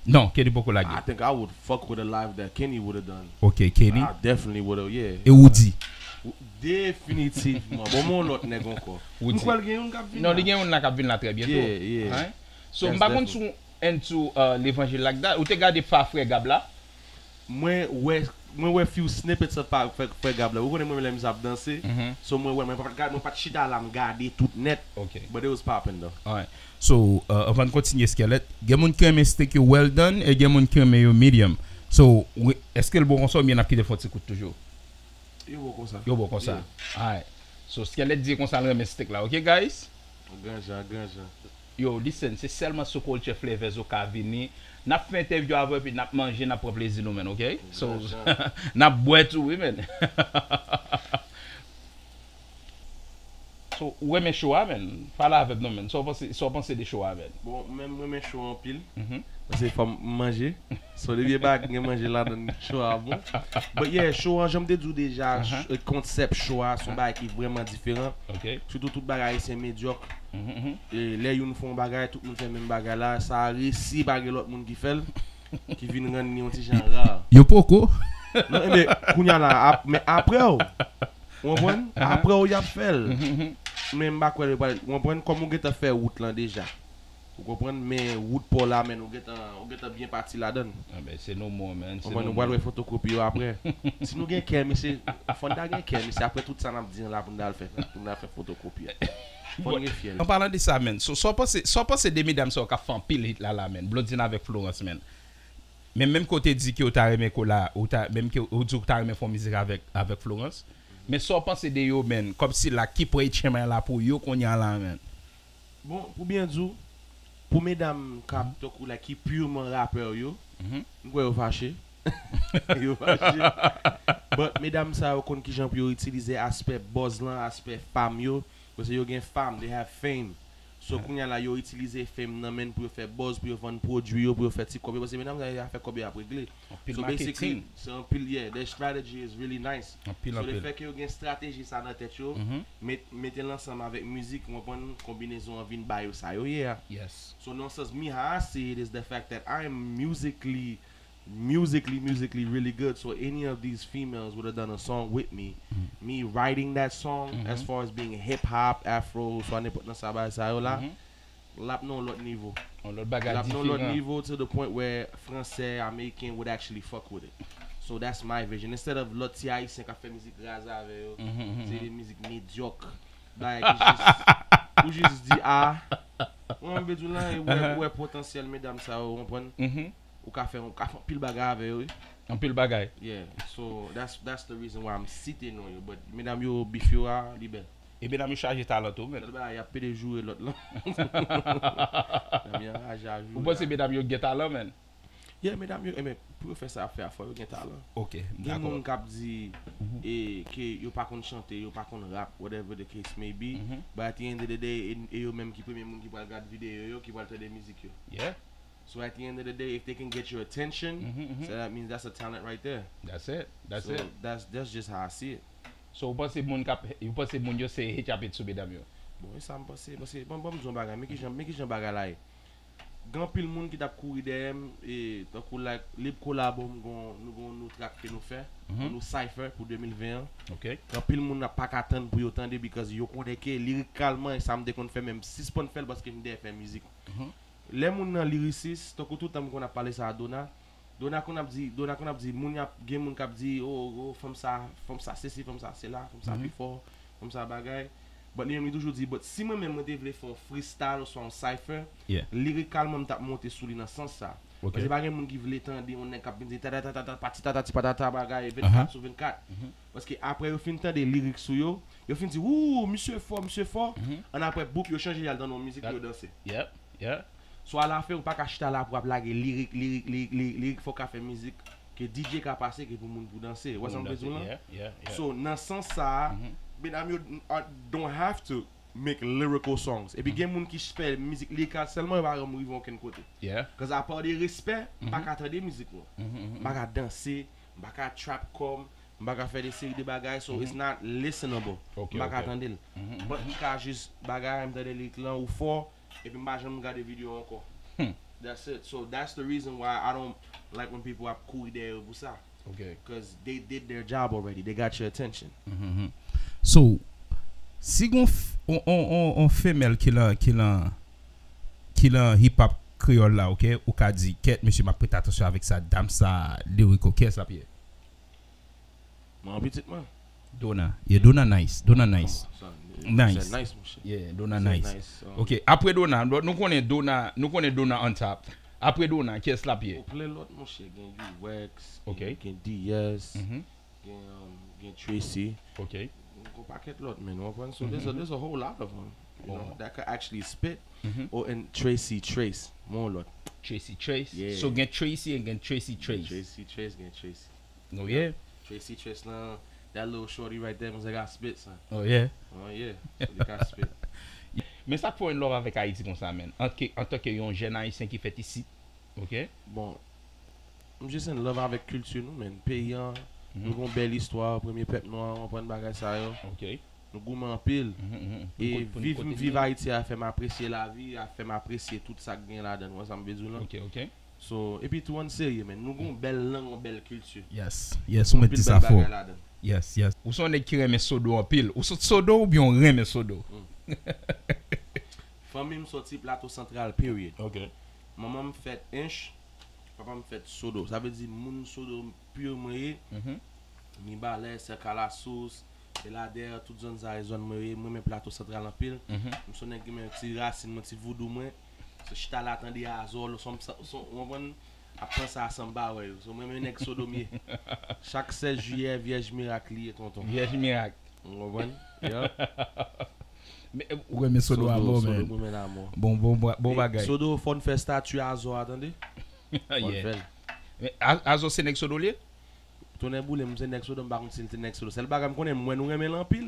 Non, Kenny poko lage. I think I would fuck with a live that Kenny would have done. Ok, Kenny. I definitely would have, yeah. E Woody? Definitivman. Bon, men yon lòt nèg ankò. Woody. M kwè l gen youn k ap vin la. Non, li gen youn la k ap vin la trè byento. Yeah, yeah. So, m pa konn si w into, uh, levanjil like that. Ou te gade pa Frè Gab la? Mwen wè, mwen wè few snippets of pa, Frè, Frè Gab la. Ou konnen mwen lè misye ap danse. So mwen wè, mwen pa t gade, mwen pa t chita la m gade tout nèt. Ok. But it was popping though. Alright. So, uh, anvan n kontinye, Skelet, gen moun ki renmen steak yo well done e gen moun ki renmen yo medium. So, wi, èske l bon konsa oubyen n ap kite l fè yon ti kout toujou? Yo bon konsa. Yo bon konsa. Yeah. Alright. So, Skelet di konsa l renmen steak la. Ok, guys? Gran jan, gran jan. Yo, listen, se sèlman sou Culture Flavors ou ka vini. N ap fè entèvyou avè w, epi n ap manje, n ap pran plezi nou, man, ok? So, n ap bwè tou, wi, man. So, ou renmen show a, man? Pale avè m non, man. Sa w panse, sa w panse de show a, man? Bon, mwen menm, mwen renmen show a anpil. Paske fò m manje. So, depi e pa gen manje ladan l, show a bon. But yeah, show an, jan m te di w deja, konsèp show a, se yon bagay ki vrèman diferan. Ok. Sitou tout bagay ayisyen medyòk. E lè youn fè yon bagay, tout moun fè menm bagay la, sa resi pa gen lòt moun ki fè l, ki vin rann li yon ti jan ra. Yo poko. Non, men kounye a la, ap, men apre w, ou konprann? Apre w, y ap fè l. Men m pa kwè yo pral, ou konprann, kòm ou gentan fè wout lan deja. Ou konprann? Men wout pa w la, men ou gentan, ou gentan byen pati ladan l. Ah ben, se no more, man. Se no more. Ou pral wè fotokopi yo apre. Si nou gen kè, mesye, fò n ta gen kè, mesye, apre tout sa n ap di an la pou n ta al fè, pou n al fè fotokopi a. Fò n gen fyèl. An palan de sa, man, so, sa w panse, sa w panse de medam sa yo k ap fè anpil hit la, la, man? Blondine avèk Florence, man. Men menm ke w te di ke w ta renmen kola, ou ta, menm ke w di w ta renmen fè yon mizik avèk, avèk Florence. Men sa w panse de yo, man? Kòmsi la, ki pran H M I la pou yo kounye a la, man? Bon, pou byen di w, pou medam k ap tankou la ki pirman rapè yo, m kwè yo fache. Yo fache. But medam sa yo konn kijan pou yo itilize aspè buzz lan, aspè fam yo. Paske yo gen fam, they have fame. So kounye a la, yo itilize fame nan men pou yo fè buzz, pou yo vann pwodui yo, pou yo fè ti kòb yo, paske medam sa yo fè kòb yo ap regle. Anpil So basically, marketing. Se anpil, yeah, their strategy is really nice. Anpil So le anpil. Fèt ke yo gen strateji sa nan tèt yo, Mhm. met, mete l ansanm avèk mizik, ou konprann, konbinezon an vin ba yo sa yo ye a. Yes. So nan sans mi, how I see it is the fact that I am musically, musically, musically really good. So any of these females would have done a song with me, me writing that song as far as being hip hop, afro, so nenpòt nan sa bagay sa yo la, l ap nan yon lòt nivo. Yon lòt L bagay ap nan yon lòt diferan. Nivo to the point where fransè, American would actually fuck with it. So that's my vision. Instead of lòt ti ayisyen k ap fè mizik raz avè yo, Mhm, mhm, se mhm. de mizik medyòk. Bagay ki jis, ou jis di a, ou ann bezwen lan, e ou wè, ou wè potansyèl medam sa yo, ou konprann? Mhm. Ou ka fè, ou ka fè anpil bagay avè yo, wi. Anpil bagay. Yeah, so that's, that's the reason why I'm site non yo. But medam yo, bif yo a, li bèl. E medam yo chaje talan tou, men. Lòt bagay, y ap pede joure lòt lan. Medam yo anraje a joure. Ou panse medam yo gen talan, men? Yeah, medam yo, e men, pou yo fè sa ap fè a, fò yo gen talan. Ok, Gen moun dakò. K ap di e, ke yo pa konn chante, yo pa konn rap, whatever the case may be. Mhm. But at the end of the day, e, e yo menm ki premye moun ki pral gad videyo yo, ki pral tande mizik yo. Yeah. So at the end of the day, if they can get your attention, Mhm, mhm. So that means that's a talent right there. That's it. That's so it. That's, that's just how I see it. So, ou panse moun k ap, ou panse moun yo se hit y ap hit sou medam yo? Bon, e sa m panse, paske bon, bon, m di yon bagay, men kijan, men kijan bagay la ye. Gen anpil moun ki t ap kouri dèyè m, e tankou like, lib kolabo, m gon, nou gon nou track ke nou fè, Mhm. nou cypher pou de mil ven an. Ok. Gen anpil moun ap pa ka tann pou yo tande, because yo konnen ke lirikalman, e sa m te konn fè, men m sispann fè l paske m dèyè fè mizik. Mhm. Lè moun nan lirisis, tankou tout tan m konn ap pale sa a Dona, Dona konn ap di, Dona konn ap di, moun y ap, gen moun k ap di, oh, oh, fanm sa, fanm sa sesi, fanm sa sela, fanm sa Mhm. pi fò, fanm sa bagay. But li menm li toujou di, but si mwen menm mwen te vle fè yon freestyle oswa yon cypher, Yeah. lirikalman m t ap monte sou li nan sans sa. Ok. Paske pa gen moun ki vle tande yon nèg k ap vin di tata tata tata pati tata ti patata bagay Aha. vennkat sou vennkat. Mhm. Paske apre yo fin tande lirik sou yo, yo fin di, wou, misye fò, misye fò. Mhm. An apre, bouk, yo chanje y al tande yon mizik pou yo danse. Yep. Yeah. So alafen, ou pa ka chita la pou ap lage lirik, lirik, lirik, lirik, lirik, fò w ka fè mizik ke D J ka pase, ke pou moun pou danse. Ou wè sa m vle di w lan? Yeah, yeah, yeah. So, nan sans sa a, Mhm. medam yo uh, don't have to make lyrical songs. Epi gen moun ki fè mizik lirikal sèlman, yo pa janm rive okenn kote. Yeah. Cause apa de respè, m pa ka tande mizik mwen. Mhm, mhm, M pa ka danse, m pa ka trap kò m, m pa ka fè de seri de bagay, so it's not listenable. Ok, M pa ka ok. tande l. Mhm, mhm. But m ka jis bagay, m tande lirik lan, ou fò, epi m pa janm gade videyo ankò. Hmm. That's it. So that's the reason why I don't like when people ap kouri dèyè yo pou sa. Ok. Cause they did their job already. They got your attention. Mhm. So, si gon f- on, on, on, on femèl ki lan, ki lan, ki lan hip hop kreyòl la, ok, ou ka di, kèt, mesye, m ap prete atansyon avèk sa, dam sa, liriko, kiyès l ap ye? Mwen an pitit mwen. Dona. Yeah, Dona nice. Dona nice. Sa, Nice. Se nice, monchè. Yeah, Dona Se nice. Nice, um, Ok, apre Dona, nou konnen Dona, nou konnen Dona on top. Apre Dona, kiyès l ap ye? Ou plen lòt, monchè. Gen U X, Ok. gen, gen D S, Mhm. gen, um, gen Tracy. Ok. Gon pakèt lòt, men, ou konprann? So, there's a, there's a whole lot of them, you know, Bon. that could actually spit. Mhm. Oh, and Tracy Trace, mwen lòt. Tracy Trace. Yeah. So, gen Tracy and gen Tracy Trace. Tracy Trace, gen Trace. Oh, yeah. Tracy Trace lan, that little shorty right there, mwen ka spit sa. Oh, yeah. Oh, yeah. So, li ka spit. Men sa k fè w in love avèk Ayiti konsa, men. Anke, antanke yon jèn ayisyen ki fèt isit. Ok? Bon, m jis in love avèk kilti nou, men. Peyi an, Mhm. nou gon bèl istwa, premye pèp nwa, ou konprann bagay sa yo. Ok. Nou goumen anpil. Mhm, mhm. E Pou nou kote, pou nou viv, kote viv nou ye. Ayiti a fè m apresye lavi, a fè m apresye tout sa k gen ladan l, ou wè sa m vle di w lan? Ok, ok. So, epi tou, ann serye, men. Nou gon bèl lang, yon bèl kilti. Yes, yes, ou mèt Anpil di bèl sa fò. Bagay ladan. Yes, yes. Ou se yon nèg ki renmen Sodo anpil. Ou sot Sodo oubyen ou renmen Sodo? Fanmi m soti Plato Santral, period. Ok. Manman m fèt Ench, papa m fèt Sodo. Sa vle di moun Sodo pur mwen ye. Mhm. Mibalè, Sè Kalasous, Beladè, tout zòn sa e zòn mwen ye. Mwen renmen Plato Santral anpil. Mhm. M se yon nèg ki renmen ti rasin mwen, ti voudou mwen. Se chita la tande Azò, son, son, ou konprann? Ap panse a sanba wè yo. So mwen renmen nèg Sodo m ye. Chak sèz jiyè, Vyèj Mirak li ye, tonton. Vyèj Mirak. Ou konprann? Yeah. Men, ou renmen Sodo a mò, Sodo men. Goumen a mò. Bon, bon, bon, bon E, bagay. Sodo fò n fè stati Azò a, tande? Fò n Yeah. fè l. Men, A- Azò se nèg Sodo li ye? Tonnè boule m, se nèg Sodo, m pa konn si l se nèg Sodo. Sèl bagay m konnen, m wè nou renmen l anpil.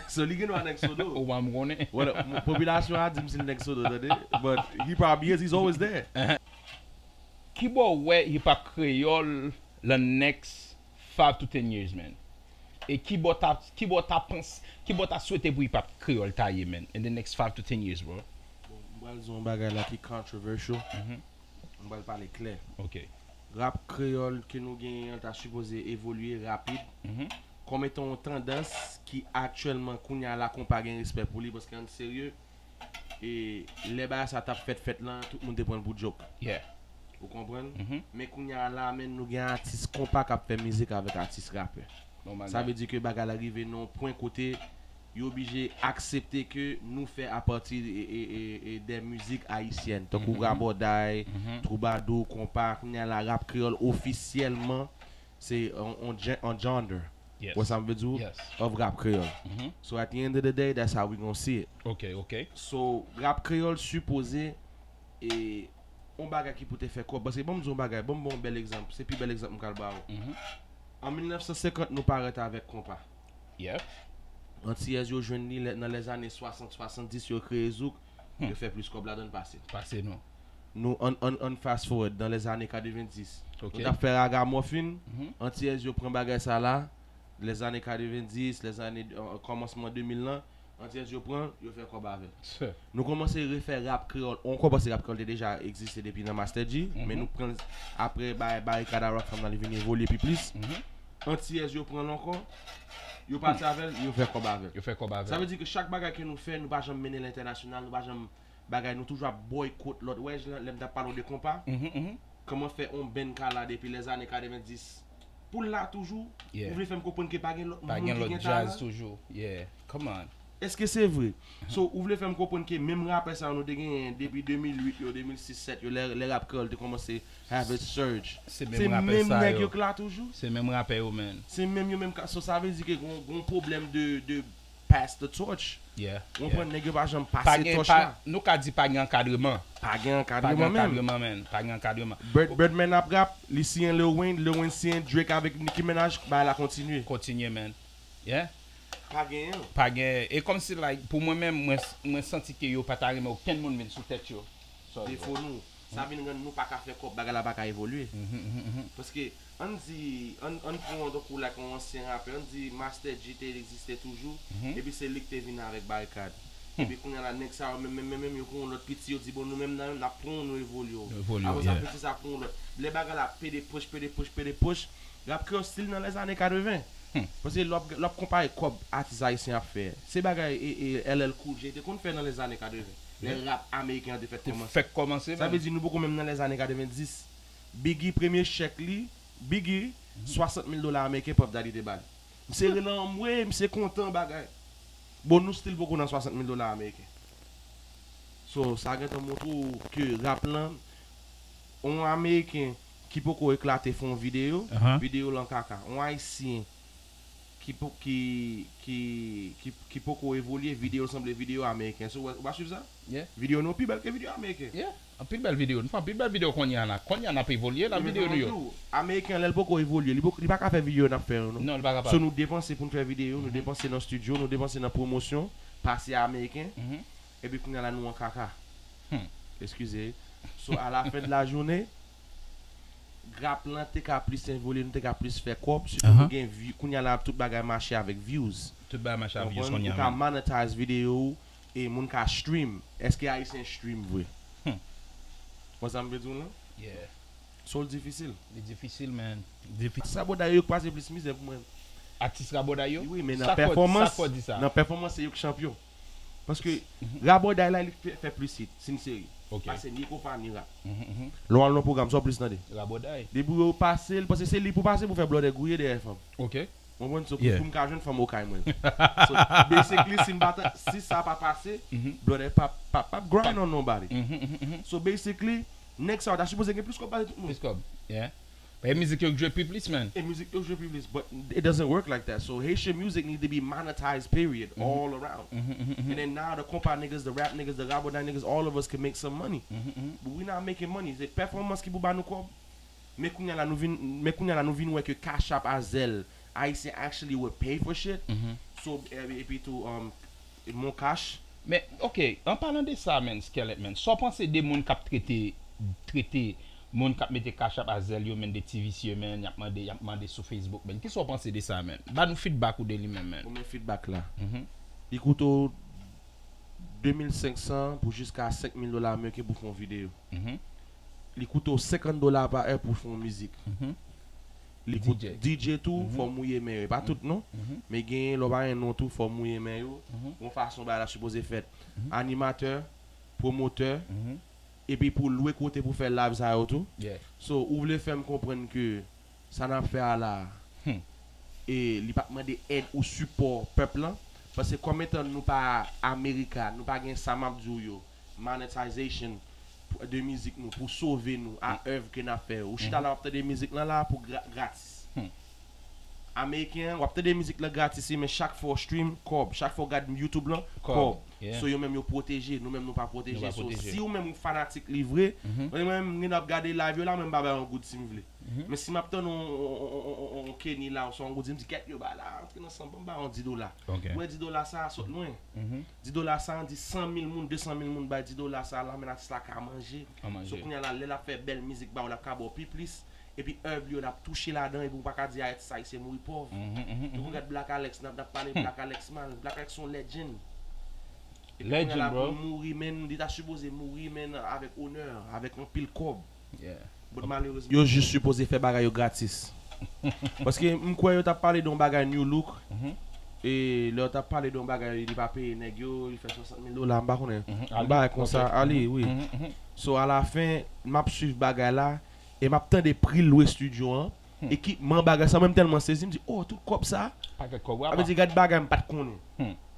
So, li gen dwa nèg Sodo. Ou pa m konnen. Well, m- popilasyon a di m si l nèg Sodo, tande. But he probably is, he's always there. Kibò w wè hip hop kreyòl lan next five to ten years, man? E kibò ta kibò ta panse, kibò ta swete pou hip hop kreyòl ta ye, man, in the next five to ten years, bro? Bon, m pral di yon bagay la ki controversial. M pral pale klè. Ok. Rap kreyòl ke nou genyen an ta sipoze evolye rapid. Kòm etan yon tandans ki aktyèlman kounye a la konpa gen respè pou li paske ann serye. E lè bagay sa t ap fèt fèt lan, tout moun te pran l pou joke. Yeah. Ou konprann? Mhm. Men kounye a la menm nou gen atis konpa k ap fè mizik avèk atis rapè. Bon Sa bagay. Vle di ke bagay la rive nan yon pwen kote yo oblije aksepte ke nou fè apati e, e, e, e de mizik ayisyèn tankou Mhm. rabòday, Mhm. twoubadou, konpa. Kounye a la rap kreyòl ofisyèlman se on, on, gen- on genre. Yes. Wè sa m vle di w? Yes. Of rap kreyòl. Mhm. So at the end of the day, that's how we gonna see it. Ok, ok. So rap kreyòl sipoze e on bagay ki pou te fè kòb. Paske ban m di yon bagay, ban m ba w yon bèl egzanp. Se pi bèl egzanp m kal ba w. Mhm. An mil nèf san senkant nou parèt avèk konpa. Yeah. Antiyèz yo jwenn li lè- nan lèzane swasant, swasanndis yo kreye zouk, Hmm. yo fè plis kòb ladan l pase. Pase nou. Nou an, an, an fast forward dan lèzane katrevenndis. Ok. Nou t ap fè ragamòfin, Mhm. Antiyèz yo pran bagay sa la, lèzane katrevenndis, lèzane uh, kòmansman de mil lan, Antiyèz yo pran, yo fè kòb avè l. Sè. Nou kòmanse refè rap kreyòl ankò paske rap kreyòl te deja egziste depi nan Master G, Mhm. Men nou pran l apre bay Barikad a Rock Fam nan li vin evolye pi plis. Mhm. Antiyèz yo pran l ankò, yo pati avè l, yo fè kòb avè l. Yo fè kòb avè. Sa vle di ke chak bagay ke nou fè, nou pa janm mennen l entènasyonal, nou pa janm bagay, nou toujou ap boycott lòt. Wè, jan lè m t ap pale w de konpa, Mhm, mhm. kòman fè on band ka la depi lèzane katrevenndis pou l la toujou, Yeah. Ou vle fè m konprann ke pa gen lòt Pa moun gen ki lòt gen jazz talan? Toujou. Yeah. Come on. Èske se vre? So, ou vle fè m konprann ke menm rapè sa yo nou te genyen depi de mil uit yo, de mil sis sèt yo, lè, lè rap kreyòl te kòmanse have a surge. Se Se menm rapè menm sa nèg yo. Yo k la toujou? Se menm rapè yo, man. Se menm yo menm ka. So, sa vle di ke gon, gon pwoblèm de, de pass the torch. Yeah. Ou Yeah. konprann nèg yo pa janm Pa pase gen, tòch pa, la. Nou ka di pa gen ankadreman. Pa gen Pa gen ankadreman menm. Ankadreman, man. Pa gen ankadreman. Bird, Birdman ap rap, li siyen Lil Wayne, Lil Wayne siyen Drake avèk Nicki Minaj, bagay la kontinye. Kontinye, man. Yeah. Pa genyen. Pa gen. E kòmsi, like, pou mwen menm, mwen, mwen santi ke yo pa ta renmen okenn moun vin sou tèt yo. Sorry, Defo bro. Nou. Sa vin rann nou pa ka fè kòb, bagay la pa ka evolye. Mhm, mhm, mhm. Paske, ann di, ann, ann pran yon tankou like yon ansyen rapè, ann di Master G te egziste toujou, Mhm. Epi se li ki te vin avèk Barikad. Epi kounye a la, nèg sa yo menm, menm, menm, menm, yo pran yon lòt piti, yo di, bon, nou menm nan, n ap pran yon, nou evolye. Nou evolye, Apre sa, yeah. Piti sa pran yon lòt. Lè bagay la pede push, pede push, pede push, rap kreyòl still nan lèzane katreven. Hmm. Paske lè w ap, lè w ap konpare kòb atis ayisyen ap fè, se bagay e, e, L L Cool J te konn fè nan lèzane katreven. Lè rap ameriken an te fèk Te kòmanse. Fèk kòmanse, Sa man. Vle di nou poko menm nan lèzane katrevenndis. Biggie, premye chèk li, Biggie, swasant mil dola ameriken Puff Daddy te ba li. Misye rele anmwe, misye kontan bagay. Bon, nou still poko nan swasant mil dola ameriken. So, sa gentan montre w ke rap lan, yon ameriken ki poko eklate fè yon videyo, Ahan. Videyo lan kaka. Yon ayisyen ki po, ki, ki, ki, ki poko evolye, videyo l sanble videyo ameriken. So, ou pa swiv sa? Yeah. Videyo nou pi bèl ke videyo ameriken. Yeah. Anpil bèl videyo. Nou fè anpil bèl videyo kounye a la. Kounye a n ap evolye la videyo nou yo. Ameriken lè l poko evolye, li poko, li pa ka fè videyo n ap fè yo, non. Non, li pa kapab. So nou depanse pou n fè videyo, nou depanse nan estidyo, nou depanse nan pwomosyon, pase a ameriken, Mhm. Epi kounye a la nou an kaka. Hmm. Eskize. So a la fen de la jounen, rap lan te ka plis evolye, nou te ka plis fè kòb, sitou Ahan. Nou gen view, kounye a la tout bagay mache avèk views. Tout bagay mache avèk views Konprann? kounye Ou a ka menm. Monetize videyo ou, e moun ka stream. Èske ayisyen stream vre? Hmm. Wè sa m vle di w lan? Yeah. So l difisil. Li difisil, man. Difisil. Sa boday yo k pase plis mizè pou mwen. Atis rabòday yo? Wi, men Sa nan k fè w, pèfòmans, sa k fè w di sa? Nan pèfòmans se yo k chanpyon. Paske rabòday la li fè, fè plis hit, sincerely. Ok. Pase ni konpa ni rap. Mhm, mhm. Lè w al nan pwogram, sa w plis tande. Rabòday. Depi yo pase l, paske se li pou pase pou fè blòdè gouye dèyè fanm. Ok. Ou konprann? So, pou, Yeah. Pou m ka jwenn fanm okay mwen. So, basically, si m pa ta, si sa pa pase, Mhm. blòdè pa, pa, pa grind on nobody. Mhm, mhm, mhm. So, basically, nèg sa yo ta sipoze gen plis kòb pase tout moun. Plis kòb. Yeah. E mizik yo k jwe pi plis, man. E mizik yo jwe pi plis, but it doesn't work like that. So Haitian music need to be monetized, period, all around. Mhm, mhm, mhm. And then now the konpa niggas, the rap niggas, the rabòday niggas, all of us can make some money. Mhm, mhm. But we not making money. Se pèfòmans ki pou ba nou kòb. Men kounye a la nou vin, men kounye a la nou vin wè ke Cash App a Zelle, Ayisyen actually will pay for shit. So, e- epi tou, um, Mon Cash. Men, ok, an palan de sa, men, Skelet, men, sa w panse de moun k ap trete, trete moun k ap mete Cash App a Zelle yo, men, de ti visye, men, y ap mande, y ap mande sou Facebook, men, kisa w panse de sa, men? Ba nou feedback ou de li menm, men. Bon, men feedback la. Li koute w de mil senk san pou jiska senk mil dola ameriken pou fè yon videyo. Li koute w senkant dola pa è pou fè yon mizik. Li koute DJ tou, fò w mouye men yo. E pa tout non. Men genyen lè w pa gen non tou, fò w mouye men yo. Yon fason bagay la sipoze fèt. Animatè, pwomotè, epi pou lwe kote pou fè live sa yo tou. So, ou vle fè m konprann ke sa n ap fè a la, e li p ap mande èd ou sipò pèp lan? Paske kòm etan nou pa America, nou pa gen sa m ap di w yo, monetization de mizik nou pou sove nou a èv ke n ap fè yo. Ou chita la, w ap tande mizik lan la pou gra- gratis. Ameriken an, w ap tande mizik lan gratis, wi, men chak fwa w stream, kòb. Chak fwa w gad YouTube lan, kòb. So, yo menm yo pwoteje, nou menm nou pa pwoteje. So, si ou menm ou fanatik li vre, mwen menm, mwen ap gade live yo la, mwen m pa bay yon goud si m vle. Men si m ap tann yon Kenny la, oswa yon goud, m di, kèt yo ba la, antre nan sanm, ban m ba yon di dola. Mwen di dola sa a sot lwen. Di dola sa a, di san mil moun, de san mil moun bay di dola sa a la, men atis la ka manje. So, kounye a la, lè l ap fè bèl mizik ba ou, l ap ka ba w pi plis. Epi èv li yo, l ap touche ladan, epi ou pa ka di atis ayisyen mouri pòv. Epi ou gad Black Alex, n ap, n ap pale Black Alex mal. Black Alex se yon legend. Epi kounye a la, pou l mouri, men, li ta sipoze mouri, men, avèk onè, avèk anpil kòb. But malerezman, yo jis sipoze fè bagay yo gratis. Paske m kwè yo t ap pale de yon bagay New Look. E lè yo t ap pale de yon bagay, li pa peye nèg yo, li fè swasant mil dola, m pa konnen. Yon bagay konsa, ale, wi. So, alafen, m ap swiv bagay la, e m ap tande pri l lwe estidyo an, ekipman, bagay sa, mwen m tèlman sezi, m di, oh, tout kòb sa. Pakèt kòb, wi. Sa vle di, gad bagay m pa t konnen.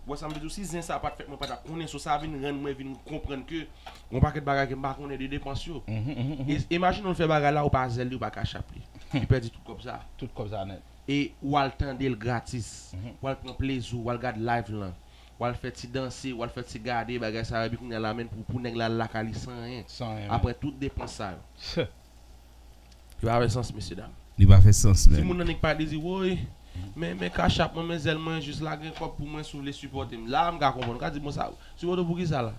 Ou wè sa m vle di w, si zen sa pa t fèt, mwen pa t ap konnen. So, sa vin rann mwen vin konprann ke yon pakèt bagay ke m pa konnen de depans yo. E imajine w fè bagay la, ou pa Zelle li, ou pa Cash App li. Li pèdi tout kòb sa. Tout kòb sa nèt. E w al tande l gratis. W al pran plezi w, w al gad live lan. W al fè ti danse, w al fè ti gade bagay sa yo, epi kounye a la, men pou, pou nèg la al lakay li san anyen. San anyen, men. Apre tout depans sa yo. Li pa fè sans, mesye dam. Li pa fè sans, men. Timoun nan nèk pa di, woy, men, men Cash App mwen, men Zelle mwen, jis lage kòb pou mwen si w vle sipòte m. La, m ka konprann. Ou ka di, bon, sa, sipòte w pou kisa la?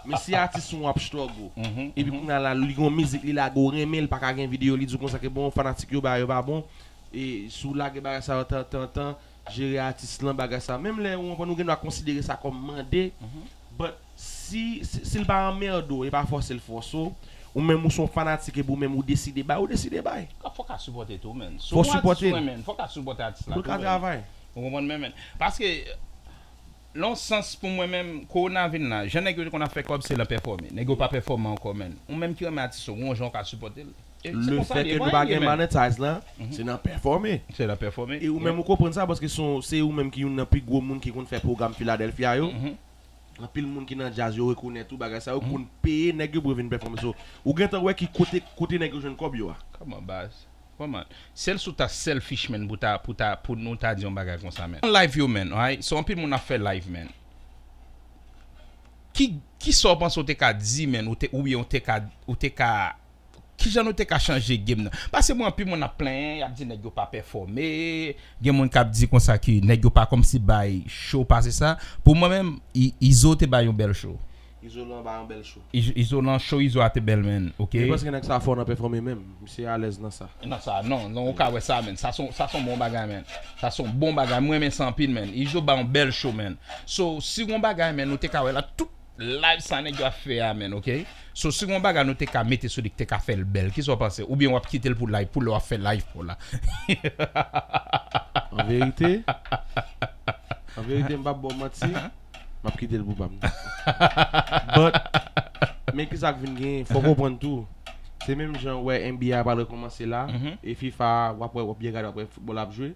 Men si atis ou ap struggle, epi kounye a la, li gon mizik, li lage, ou renmen l, pa ka gen videyo, li di w konsa ke bon, fanatik yo ba yo pa bon. E si w lage bagay sa yo tan, tan, tan, jere atis lan, bagay sa. Menm lè ou konprann, ou gen dwa konsidere sa kòm mande, but si, si, si l pa anmède w, e pa fòse l fòse w, ou menm ou se yon fanatik epi ou menm ou deside bay, ou deside bay. Fò ka sipòte tou, men. Fò sipòte l. Fò ka sipòte atis la tou, men. Pou l ka travay. Ou konprann, men, men. Paske, nan yon sans, pou mwen menm, kowona vin la, jan nèg yo te konn ap fè kòb, se nan pèfòme. Nèg yo pa pèfòme ankò, men. Ou menm ki renmen atis ou, gon jan ou ka sipòte l. Lefètke nou pa gen monetize lan, se nan pèfòme. Se nan pèfòme. E ou menm ou konprann sa, paske se ou menm ki youn nan pi gwo moun ki konn fè pwogram Philadelphia yo. Anpil moun ki nan djaz yo rekonèt ou, bagay sa yo konn peye nèg yo pou yo vin pèfòme. So, ou gentan wè ki kote, kote nèg yo jwenn kòb yo a. Kòman, baz? Kòman? Sèl si w ta selfish, men, pou ta, pou ta, pou nou ta di yon bagay konsa, men. Live yo, men, right? So, anpil moun ap fè live, men. Ki, kisa w panse w te ka di, men, ou te, oubyen w te ka, ou te ka, kijan nou te ka chanje game nan? Paske mwen, anpil moun ap plenyen, y ap di nèg yo pa pèfòme, gen moun k ap di konsa ki nèg yo pa kòmsi bay show pase sa. Pou mwen menm, I-, Izo te bay yon bèl show. Izolan ba yon bèl show. Izolan, show Izo a te bèl, men, ok? E paske nèg sa fò nan pèfòme menm. Misye alèz nan sa. Nan sa, non, non, ou ka wè sa, men. Sa se yon, sa se yon bon bagay, men. Sa se yon bon bagay. Mwen renmen sa anpil, men. Izo ba yon bèl show, men. So, si yon bagay, men, nou te ka wè la, tout live sa nèg yo ap fè a, men, ok? So, si yon bagay nou te ka mete sou li ki te ka fè l bèl, kisa w panse? Oubyen w ap kite l pou live, pou lè w ap fè live pou la? An verite, an verite, m p ap ba w manti. M ap kite l pou pa m. But, men kisa k vin genyen, fò w konprann tou. Se menm jan w wè N B A pral rekòmanse la, e FIFA, w ap wè, w ap byen gade, w ap wè foutbòl ap jwe.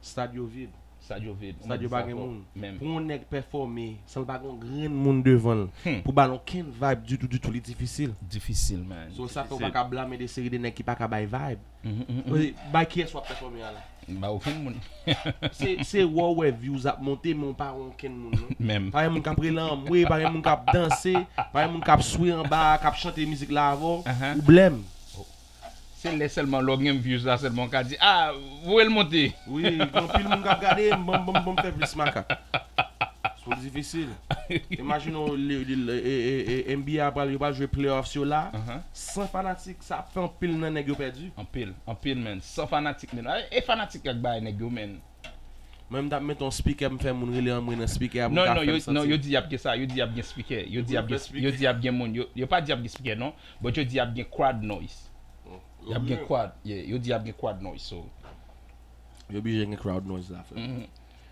Stad yo vid. Stad yo vid. Stad yo pa gen moun. Pou yon nèg pèfòme, san l pa gen yon grenn moun devan l, pou ba l okenn vibe ditou, ditou, li difisil. Difisil, man. So, sa fè w pa ka blame de seri de nèg ki pa ka bay vibe. Bay kiyès w ap pèfòme a la? M pa okenn moun. Se, se wè w wè views ap monte, men w pa wè okenn moun, non. Menm. Pa gen moun k ap rele anmwe, pa gen moun k ap danse, pa gen moun k ap swe anba, k ap chante mizik la avè w, ou blèm. Lè sèlman lè w gen views la sèlman w ka di, ah, voye l monte. Wi, gen anpil moun k ap gade m, ban m, ban m, ban m fè plis makak. Twò difisil. Imajine w, li- li- e- e- e- N B A pral, yo pral jwe playoffs yo la. San fanatik, sa ap fè anpil nan nèg yo pèdi. Anpil, anpil, men. San fanatik, men. E fanatik k bay nèg yo, men. Mwen m t ap mete yon speaker, m fè moun rele anmwe nan speaker a pou m ka fè l santi. Non, non, yo di y ap gen sa, yo di y ap gen speaker. Yo di y ap gen, yo di y ap gen moun. Yo, yo pa di y ap gen speaker, non. But yo di y ap gen crowd noise. Y ap gen crowd, yeah, yo di y ap gen crowd noise, so. Yo oblije gen crowd noise la, frè.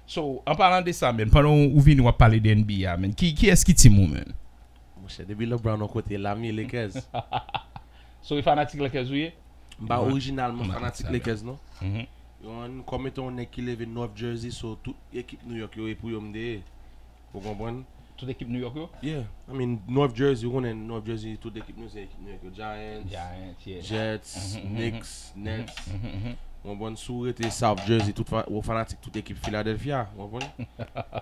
So, an palan de sa, men, pandan ou vini w ap pale de N B A, men, ki, kiyès ki team ou, men? Monchè, depi LeBron yon kote, la m ye Lakers. So, e fanatik Lakers ou ye? M pa orijinalman fanatik Lakers, non. Yon, kòm etan yon nèg ki leve North Jersey, so tout ekip New York yo e pou yo m te ye. Ou konprann? Tout ekip New York yo? Yeah. I mean, North Jersey, ou konnen North Jersey, tout ekip nou se ekip New York yo. Giants, Giants, yeah. Jets, Knicks, Nets. Ou konprann? Si w rete South Jersey, tout fa, ou fanatik tout ekip Philadelphia. Ou konprann?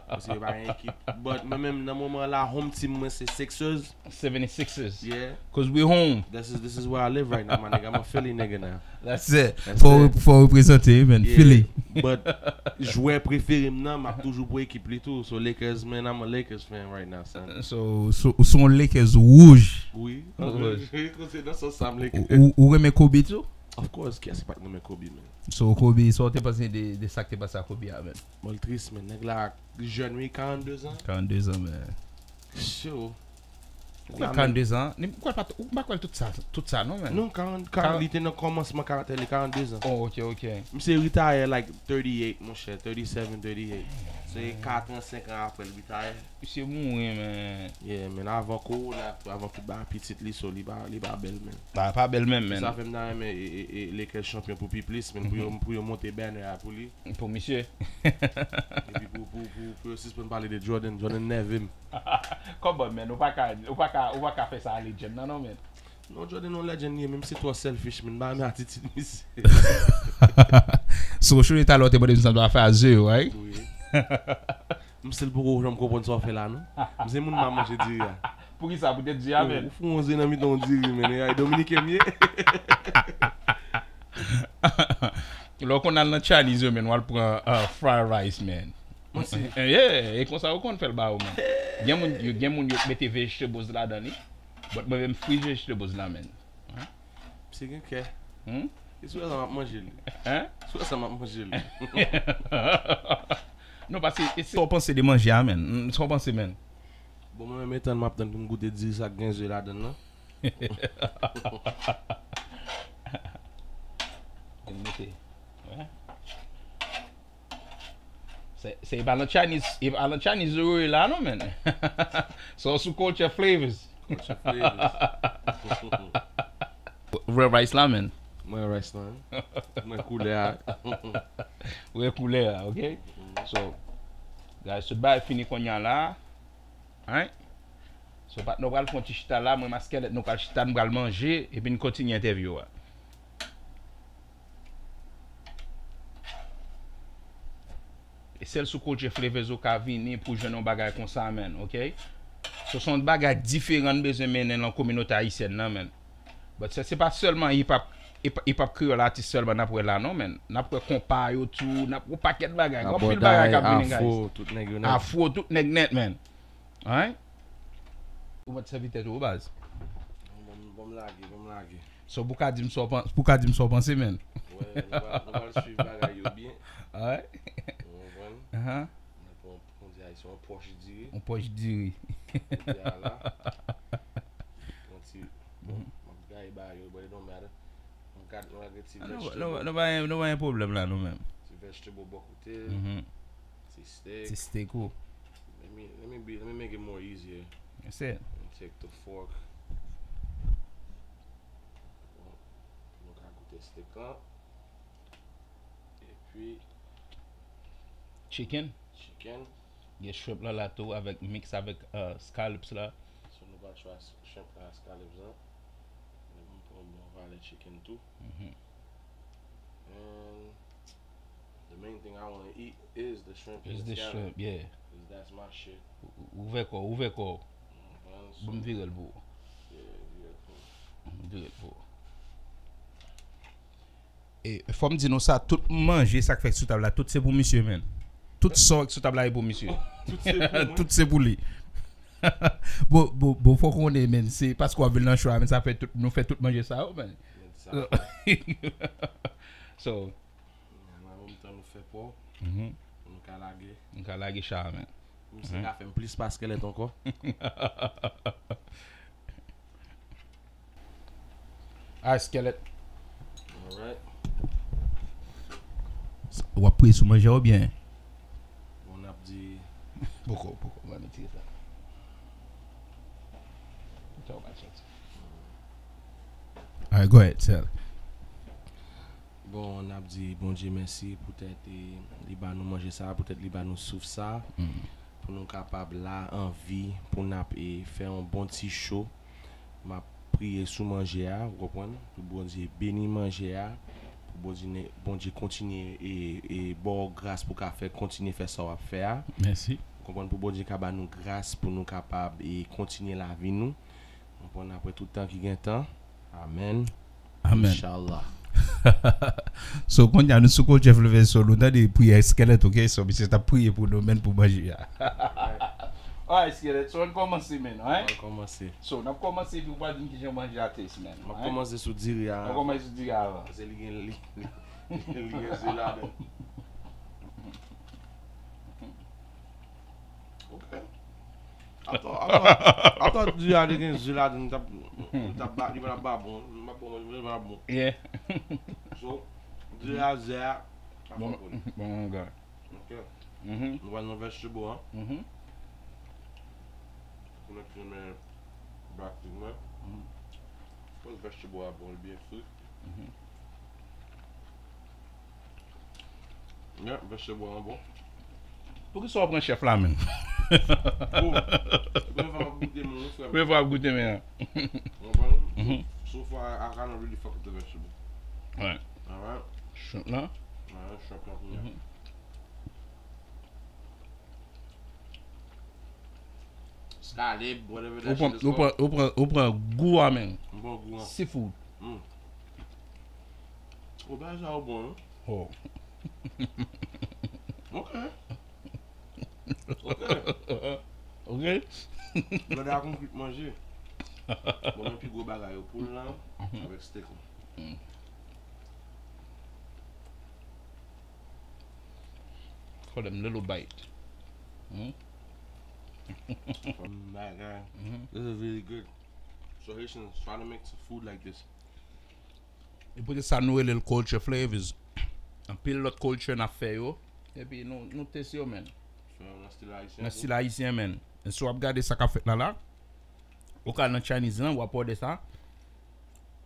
Paske yo pa gen ekip. But mwen menm, nan moman la, home team mwen se Sixers. Seventy-sixers. Yeah. Cause we home. This is this is where I live right now, my nigga. I'm a Philly nigga now. That's it. Fò w reprezante, man. Philly. But jwè prefere m nan, m ap toujou pou ekip li tou. So Lakers, man, I'm a Lakers fan right now, son. So, so, so Lakers wouj. Wi. Wi. Kote nan sans sa m Lakers. Ou, ou renmen Kobe tou? Of course, kiyès ki pa t renmen Kobe, man? So Kobe, sa w te panse de, de sa k te pase a Kobe a, man? Mwen tris, man. Nèg la jèn, wi, karannde zan. Karannde zan, man. Show. Ou kwè l karannde zan? Ou pa kwè l tout sa, tout sa non, men. Non, karant, karant, li te nan kòmansman karyè li, karannde zan. Oh, ok, ok. Misye retire like thirty-eight, monchè, thirty-seven, thirty-eight. Se kat an, senk an apre l retire. Misye mouri, men. Yeah, men, avan kowona, avan tout bagay pitit li, so li pa, li pa bèl, men. Bagay pa bèl menm, men. Sa fè m ta renmen e, e, e, Lakers chanpyon pou pi plis, men, pou yo, pou yo monte banner a pou li. Pou misye. Epi pou, pou, pou, pou yo sispann pale de Jordan, Jordan nève m. Come on, man, ou pa ka, ou pa ka, ou pa ka fè sa a legend nan, non, man. Non, Jordan yon legend li ye, men misye twò selfish, man. M pa renmen atitid misye. So, Shooty, talè w te mande m si m ta fè a ze yo, right? Wi. M still poko janm konprann sa w fè la, non. M se moun m pa manje diri a. Poukisa? Poutèt diri a, man? Ou fou yon ze nan mitan yon diri, man. E ay dominiken m ye? Lè w konn al nan Chinese yo, man, w al pran uh, fried rice, man. Mwen si. Yeah, e konsa yo konn fè l ba ou, man. Gen moun, yo, gen moun yo mete vegetables ladan li. But mwen menm fri vegetables la, man. Misye gen kè. Hmm? E sou sa m ap manje li. Hein? Sou sa m ap manje li. Non, paske e sa w panse de manje a, man. Hmm, sa w panse, man. Bon, mwen menm e tann m ap tann pou m goute diri sa k gen ze ladan l lan. Vin mete. Wè. Se, se e pa nan Chinese, e pa nan Chinese yo ye la non, man. So sou culture flavors. Culture flavors. Wè rice la, man. Mwen rice la. Mwen koulè a. Wè koulè a, ok? So, guys, tout bagay fini kounye a la. Alright? So, patnè, w pral fè yon ti chita la, mwen m a Skèlèt, nou pral chita, nou pral manje, epi n kontinye entèvyou a. E sèl sou Culture Flavors ou ka vini pou jwenn yon bagay konsa, man, ok? So, se yon bagay diferan n bezwen mennen nan kominote ayisyèn nan, man. But se, se pa sèlman hip hop, hip, hip hop kreyòl atis sèlman n ap wè la, non, man. N ap wè konpa yo tou, n ap wè yon pakèt bagay. Gen anpil bagay k ap vini, guys. Afro, tout nèg yo nèt. Afro, tout nèg nèt, man. Alright? Ou mèt sèvi tèt ou, baz. Bon, bon, bon, m lage, bon, m lage. So, pou ka di m sa w pan-, pou ka di m sa w panse, man. Wè, nou pral, nou pral swiv bagay yo byen. Alright? Ou konprann? Ahan. Mwen pran, kòman di a, se yon pòch diri. Yon pòch diri. Kounye a la. Yon ti, bon, m ap gaye bagay yo, but it don't matter. M gad, m gade ti vegetable. Nou, nou, nou pa gen, nou pa gen pwoblèm la, nou menm. Ti vegetable bò kote. Mhm. Ti steak. Ti steak ou. Let me, let me be, let me make it more easier. That's it. Let me take the fork. Bon, nou ka goute steak lan. Epi. Chicken? Chicken. Gen shrimp lan la tou avèk, mix avèk uh, scallops la. So nou pral try shrimp lan ak scallops lan. Epi m pran bon valè chicken tou. Mhm. And the main thing I want to eat is the shrimp and the scallops. Is the shrimp, yeah. Cause that's my shit. Ou, ou, ouvè kò w, ouvè kò w. Ban m vire l pou ou. Yeah, vire l pou m. Vire l pou ou. E, fò m di nou sa, tout manje sa k fèt sou tab la, tout se pou misye, menn. Tout sa k sou tab la e pou misye. Tout se pou mwen. Tout se pou li. Bon, bon, bon, fò konnen, menn, se paske w ap vin nan show a, menn, sa fè tout, nou fè tout manje sa yo, menn. Menn sa. So, Nan menm tan nou fè pò, mhm, pou nou ka lage. Nou ka lage cha a, menn. Misye ka fè m plis pa Skèlèt ankò. Ah, Skèlèt. Alright. W ap priye sou manje a oubyen? Bon, n ap di. Poko, poko, mwen retire sa. Sa w pa soti. Alright, go ahead, sir. Bon, n ap di Bondye mèsi poutèt, e, li ba nou manje sa, poutèt li ba nou souf sa, mm, pou nou kapab la, an vi, pou n ap, e, fè yon bon ti cho. M ap priye sou manje a, ou konprann? Pou Bondye beni manje a, pou Bondye, Bondye kontinye, e, e, ba w gras pou ka fè, kontinye fè sa w ap fè a. Mèsi. Ou konprann? Pou Bondye ka ba nou gras pou nou kapab, e, kontinye lavi nou. Ou konprann? Apre tout tan ki gen tan. Amèn. Amèn. Inshallah. So, kounye a, nou sou Culture Flavors, so, nou tande priyè Skèlèt, ok? So, misye t ap priye pou nou, menn, pou manje a. Alright, Skèlèt, so, ann kòmanse, menn, alright? Ann kòmanse. So, n ap kòmanse, epi ou pral di m kijan manje a taste, menn, alright? M ap kòmanse sou diri a. N ap kòmanse sou diri a avan. Paske li gen, li, li, li gen ze ladan. Ok. Atò, atò, atò, diri a te gen ze ladan, m t ap, m t ap ba, li pa t ap ba bon, m ap ba bon, li pa t ap bon. Yeah. So, diri a, ze a, pa fè bon, pou li. Bon, bon, bon. Ok. Mhm. Nou pral nan vegetable an. Mhm. Pou nèg ki renmen black tea, mwen. Mhm. Pòs vegetable a bon, li byen fri. Mhm. Yeah, vegetable an bon. Poukisa w pran chèf la, menn? Bon, premye fwa m ap goute men, wi, frè m. Premye fwa w ap goute men an. Ou konprann? Mhm. So far, I kinda really fuck with the vegetable. Right. Alright. Shrimp la? Alright, shrimp la, yeah. Mhm. Scallops, whatever that shit is called. Ou pran, ou pran, ou pran, ou pran gou a, menn. M pran gou a. Seafood. Mm. O, bagay sa yo bon, wi. Oh. Ok. Ok. Ok. Gade a konn kwit manje. Bon, men pi gwo bagay yo, poul lan, mhm, avèk steak lan. Mm. For them little bite. Hmm? Oh my God. Mhm. This is really good. So Haitians try to make some food like this. E poutèt sa nou rele l culture flavors. Anpil lòt culture n ap fè yo. Epi nou, nou teste yo, menn. So, nan stil ayisyen tou? Nan stil ayisyen, menn. E si w ap gade sa k ap fèt la la, ou ka al nan Chinese lan, w ap òdè sa.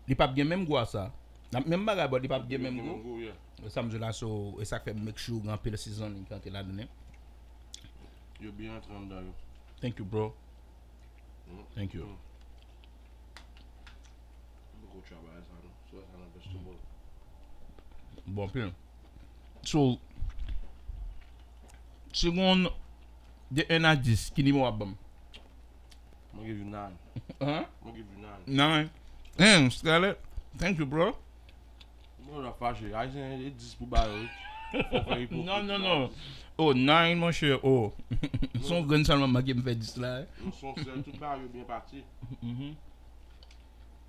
Li p ap gen menm gou a sa. L ap menm bagay, but li p ap gen menm gou. Li p ap gen menm gou, yeah. E sa m di w la, so, e sa k fè m make sure gen anpil seasoning ki antre ladan l. Yo byen antre anndan yo. Thank you, bro. Mm. Thank you. Mm. M poko try bagay sa non. So sa nan vegetable. Bon, anpil. So, si w gon de un a dis, ki nimewo w ap ban m? Mwen give you nine. Hein? Mwen give you nine. Nine. Damn, Scarlett. Thank you, bro. Mwen la fache. Ayisyen e dis pou ba yo, wi. Fò fè ipokrit. Non, non, non. Oh, nine, monchè. Oh. Se yon grenn sèlman manke m fè dis la, eh. Non, se yon sèl, tout bagay yo byen pati. Mhm.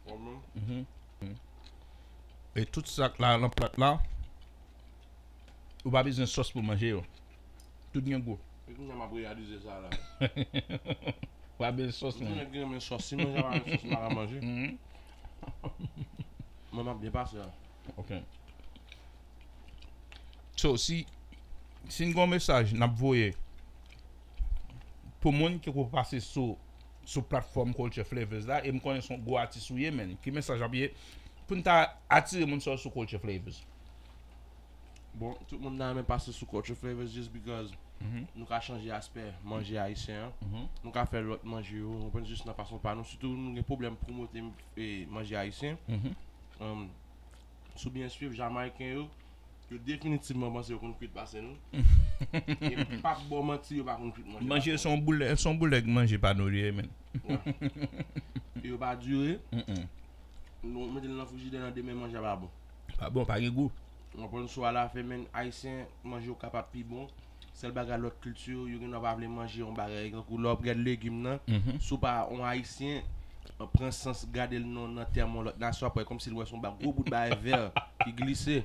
Kòman? Mhm. E tout sa k la nan plat la, ou pa bezwen sòs pou manje yo. Tout gen gou. E kounye a m ap reyalize sa la. Ou pa bezwen sòs, menn. Tout nèg ki renmen sòs, si manje pa gen sòs, m pa ka manje. Mhm. Mwen, m ap byen pase la. Ok. So, si, si n gen yon mesaj n ap voye pou moun ki ko pase sou, sou platfòm Culture Flavors la, e m konnen se yon gwo atis ou ye, menn, ki mesaj ap ye pou n ta atire moun sa yo sou Culture Flavors? Bon, tout moun ta renmen pase sou Culture Flavors just because, mhm, nou ka chanje aspè manje ayisyen an. Mhm. Nou ka fè lòt manje yo, ou konprann, jis nan fason pa nou. Sitou nou gen pwoblèm pwomote, e, manje ayisyen. Mhm. Um, si w byen swiv, Jamayiken yo, yo definitivman panse yo konn kwit pase nou. E m p ap ba w manti, yo pa konn kwit manje pase nou. Manje se yon boulèg, se yon boulèg manje pa nou li ye, menn. Yeah. E yo pa dire. Mm-mm. Nou mete l nan frijidè nan demen, manje a pa bon. Pa bon, pa gen gou. Ou konprann? So, alafen, menm Ayisyen, manje yo kapab pi bon. Sèl bagay, lòt kilti yo, yo gen dwa pa vle manje yon bagay. Tankou lè w ap gad legim nan, si w pa yon Ayisyen, pran sans gade l nan, nan tèm yon lòt nasyon, ap wè kòmsi l wè se yon ba-, gwo bout bagay vè ki glise.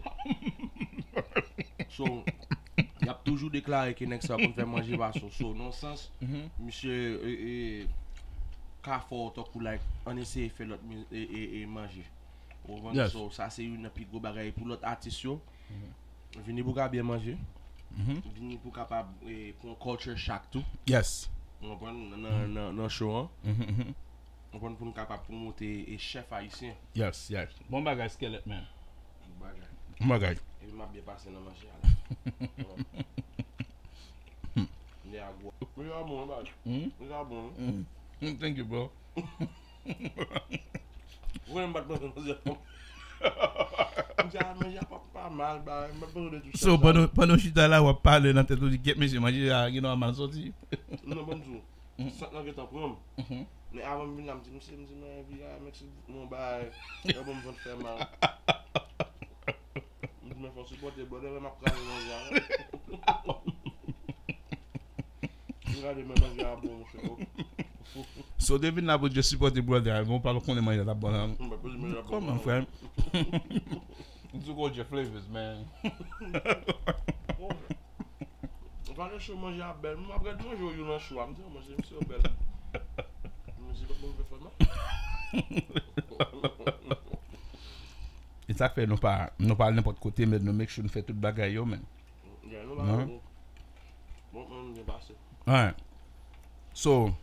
So, y ap toujou deklare ke nèg sa yo konn fè manje pa sou. So, nan sans, misye e, e, ka fè w tankou, like, ann eseye fè lòt mi- e, e, e manje. Ou konprann? So, sa se youn nan pi gwo bagay pou lòt atis yo. Vini pou ka byen manje. Vini pou kapab e, pran culture shock tou. Yes. Ou konprann? Nan, nan, nan, nan show an. Ou konprann? Pou n kapab pwomote e chèf ayisyen. Yes, yes. Bon bagay, Skelet, man. Bon bagay. Bon bagay. Epi m ap byen pase nan manje a la. Nè a gwo. Manje a bon, wi, baz. Manje a bon, wi. Mm, thank you, bro. Ou wè m pa t panse nan zye. M di, "Ah, manje a pa, pa mal, ba, m pa t panse de tou sa." So, pandan, pandan w chita la, w ap pale nan tèt ou, di, "Gyèt, mesye, manje a gen dwa mal soti." Non, ban m di w. Sant lan gentan pran m. Men avan m vin la, m di, "Mesye," m di, "Mwen anvi a, mèsi, mwen bay, yo ban m vant fè mal." M di, "Men fò sipòte, brother, lè m ap kraze manje a." M gade men manje a bon, monchè. So, w te vin la pou just sipòte brother a, men w pa konnen manje a t ap bon la. M pa konnen manje a bon. Kòman, frè? M sou Culture Flavors, man. Bon. M pa nan show manje a bèl. M ap gad manje yo nan show a. M di, "Oh, manje misye yo bèl." Manje pa bon fè fè non. E sa k fè nou pa, nou pa al nenpòt kote, men nou make sure nou fè tout bagay yo, man. Yeah, nou pa bon. Bon, mwen, m byen pase. Alright. So,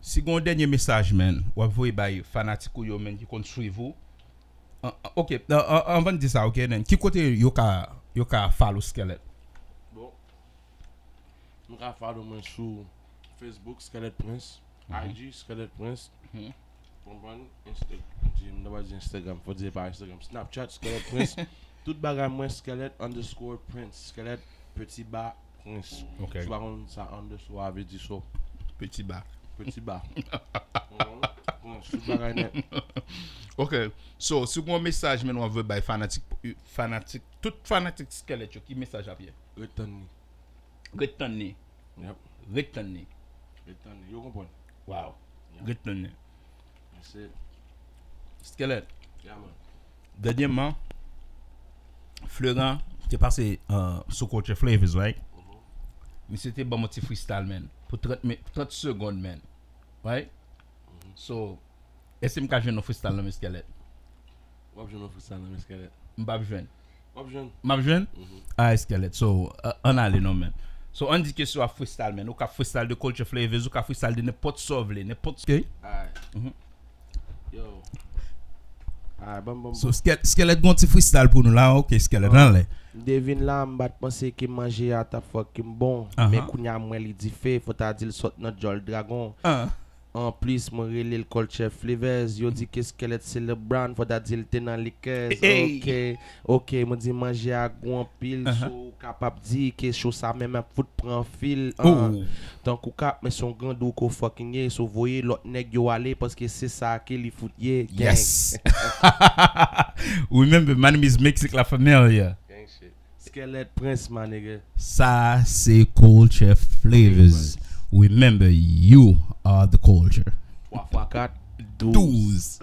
si gen yon dènye mesaj, man, w ap voye bay fanatik ou yo, man, ki konn swiv ou. An- an- Ok, an- an- anvan n di sa, ok, nen, ki kote yo ka, yo ka follow Skelet? Bon. Nou ka follow mwen sou Facebook, Skelet Prince, I G, Skelet Prince. Konprann? Insta- di, m ta pral di Instagram, fò di pa Instagram. Snapchat, Skelet Prince. Tout bagay mwen, Skelet underscore Prince. Skelet, peti ba, Prince. Ok. Si w pa konn sa underscore a vle di, so. Peti ba. Peti ba. Konprann? Prince, tout bagay nèt. Ok. So, si w gen yon mesaj, men w ap voye bay fanatik, fanatik, tout fanatik Skelet yo, ki mesaj ap ye? Ret tann li. Ret tann li. Yep. Ret tann li. Ret tann li. Yo konprann. Wow. Ret tann li. Mèsi. Skelet. Yeah, man. Dènyèman, Florent te pase uh, sou Culture Flavors, right? Misye te ban m yon ti freestyle, man. Pou trant mi- trant segonn, man. Right? So, èske m ka jwenn yon freestyle nan men Skelet? W ap jwenn yon freestyle nan men Skelet. M p ap jwenn. W ap jwenn. M ap jwenn? Alright, Skelet. So, uh, ann ale non, man. So, ann di ke si w ap freestyle, man. Ou ka freestyle de Culture Flavors, ou ka freestyle de nenpòt sa w vle, nenpòt. Ok? Alright. Yo. Alright, ban m, ban m. So, Skelet, Skelet gon ti freestyle pou nou la. Ok, Skelet, ann ale. M te vin la, m pa t panse ke manje a t ap fucking bon. Men kounye a m wè li dife, fò ta di l sot nan djòl dragon. Anplis, mwen rele l Culture Flavors. Yo di ke Skelet se le brand, fò ta di l te nan Lakers. Ok, ok, mwen di manje a gou anpil, so w kapab di ke show sa menm ap fout pran fil. Tankou kap, men se yon grandou ke w fucking ye, so voye lòt nèg yo ale, paske se sa ke li fout ye. Gang. Yes. Remember, my name is Mexic La Familia. Gang shit. Skelet Prince, my nigga. Sa se Culture Flavors. Remember, you are the culture. Twa fwa kat, douz. Douz.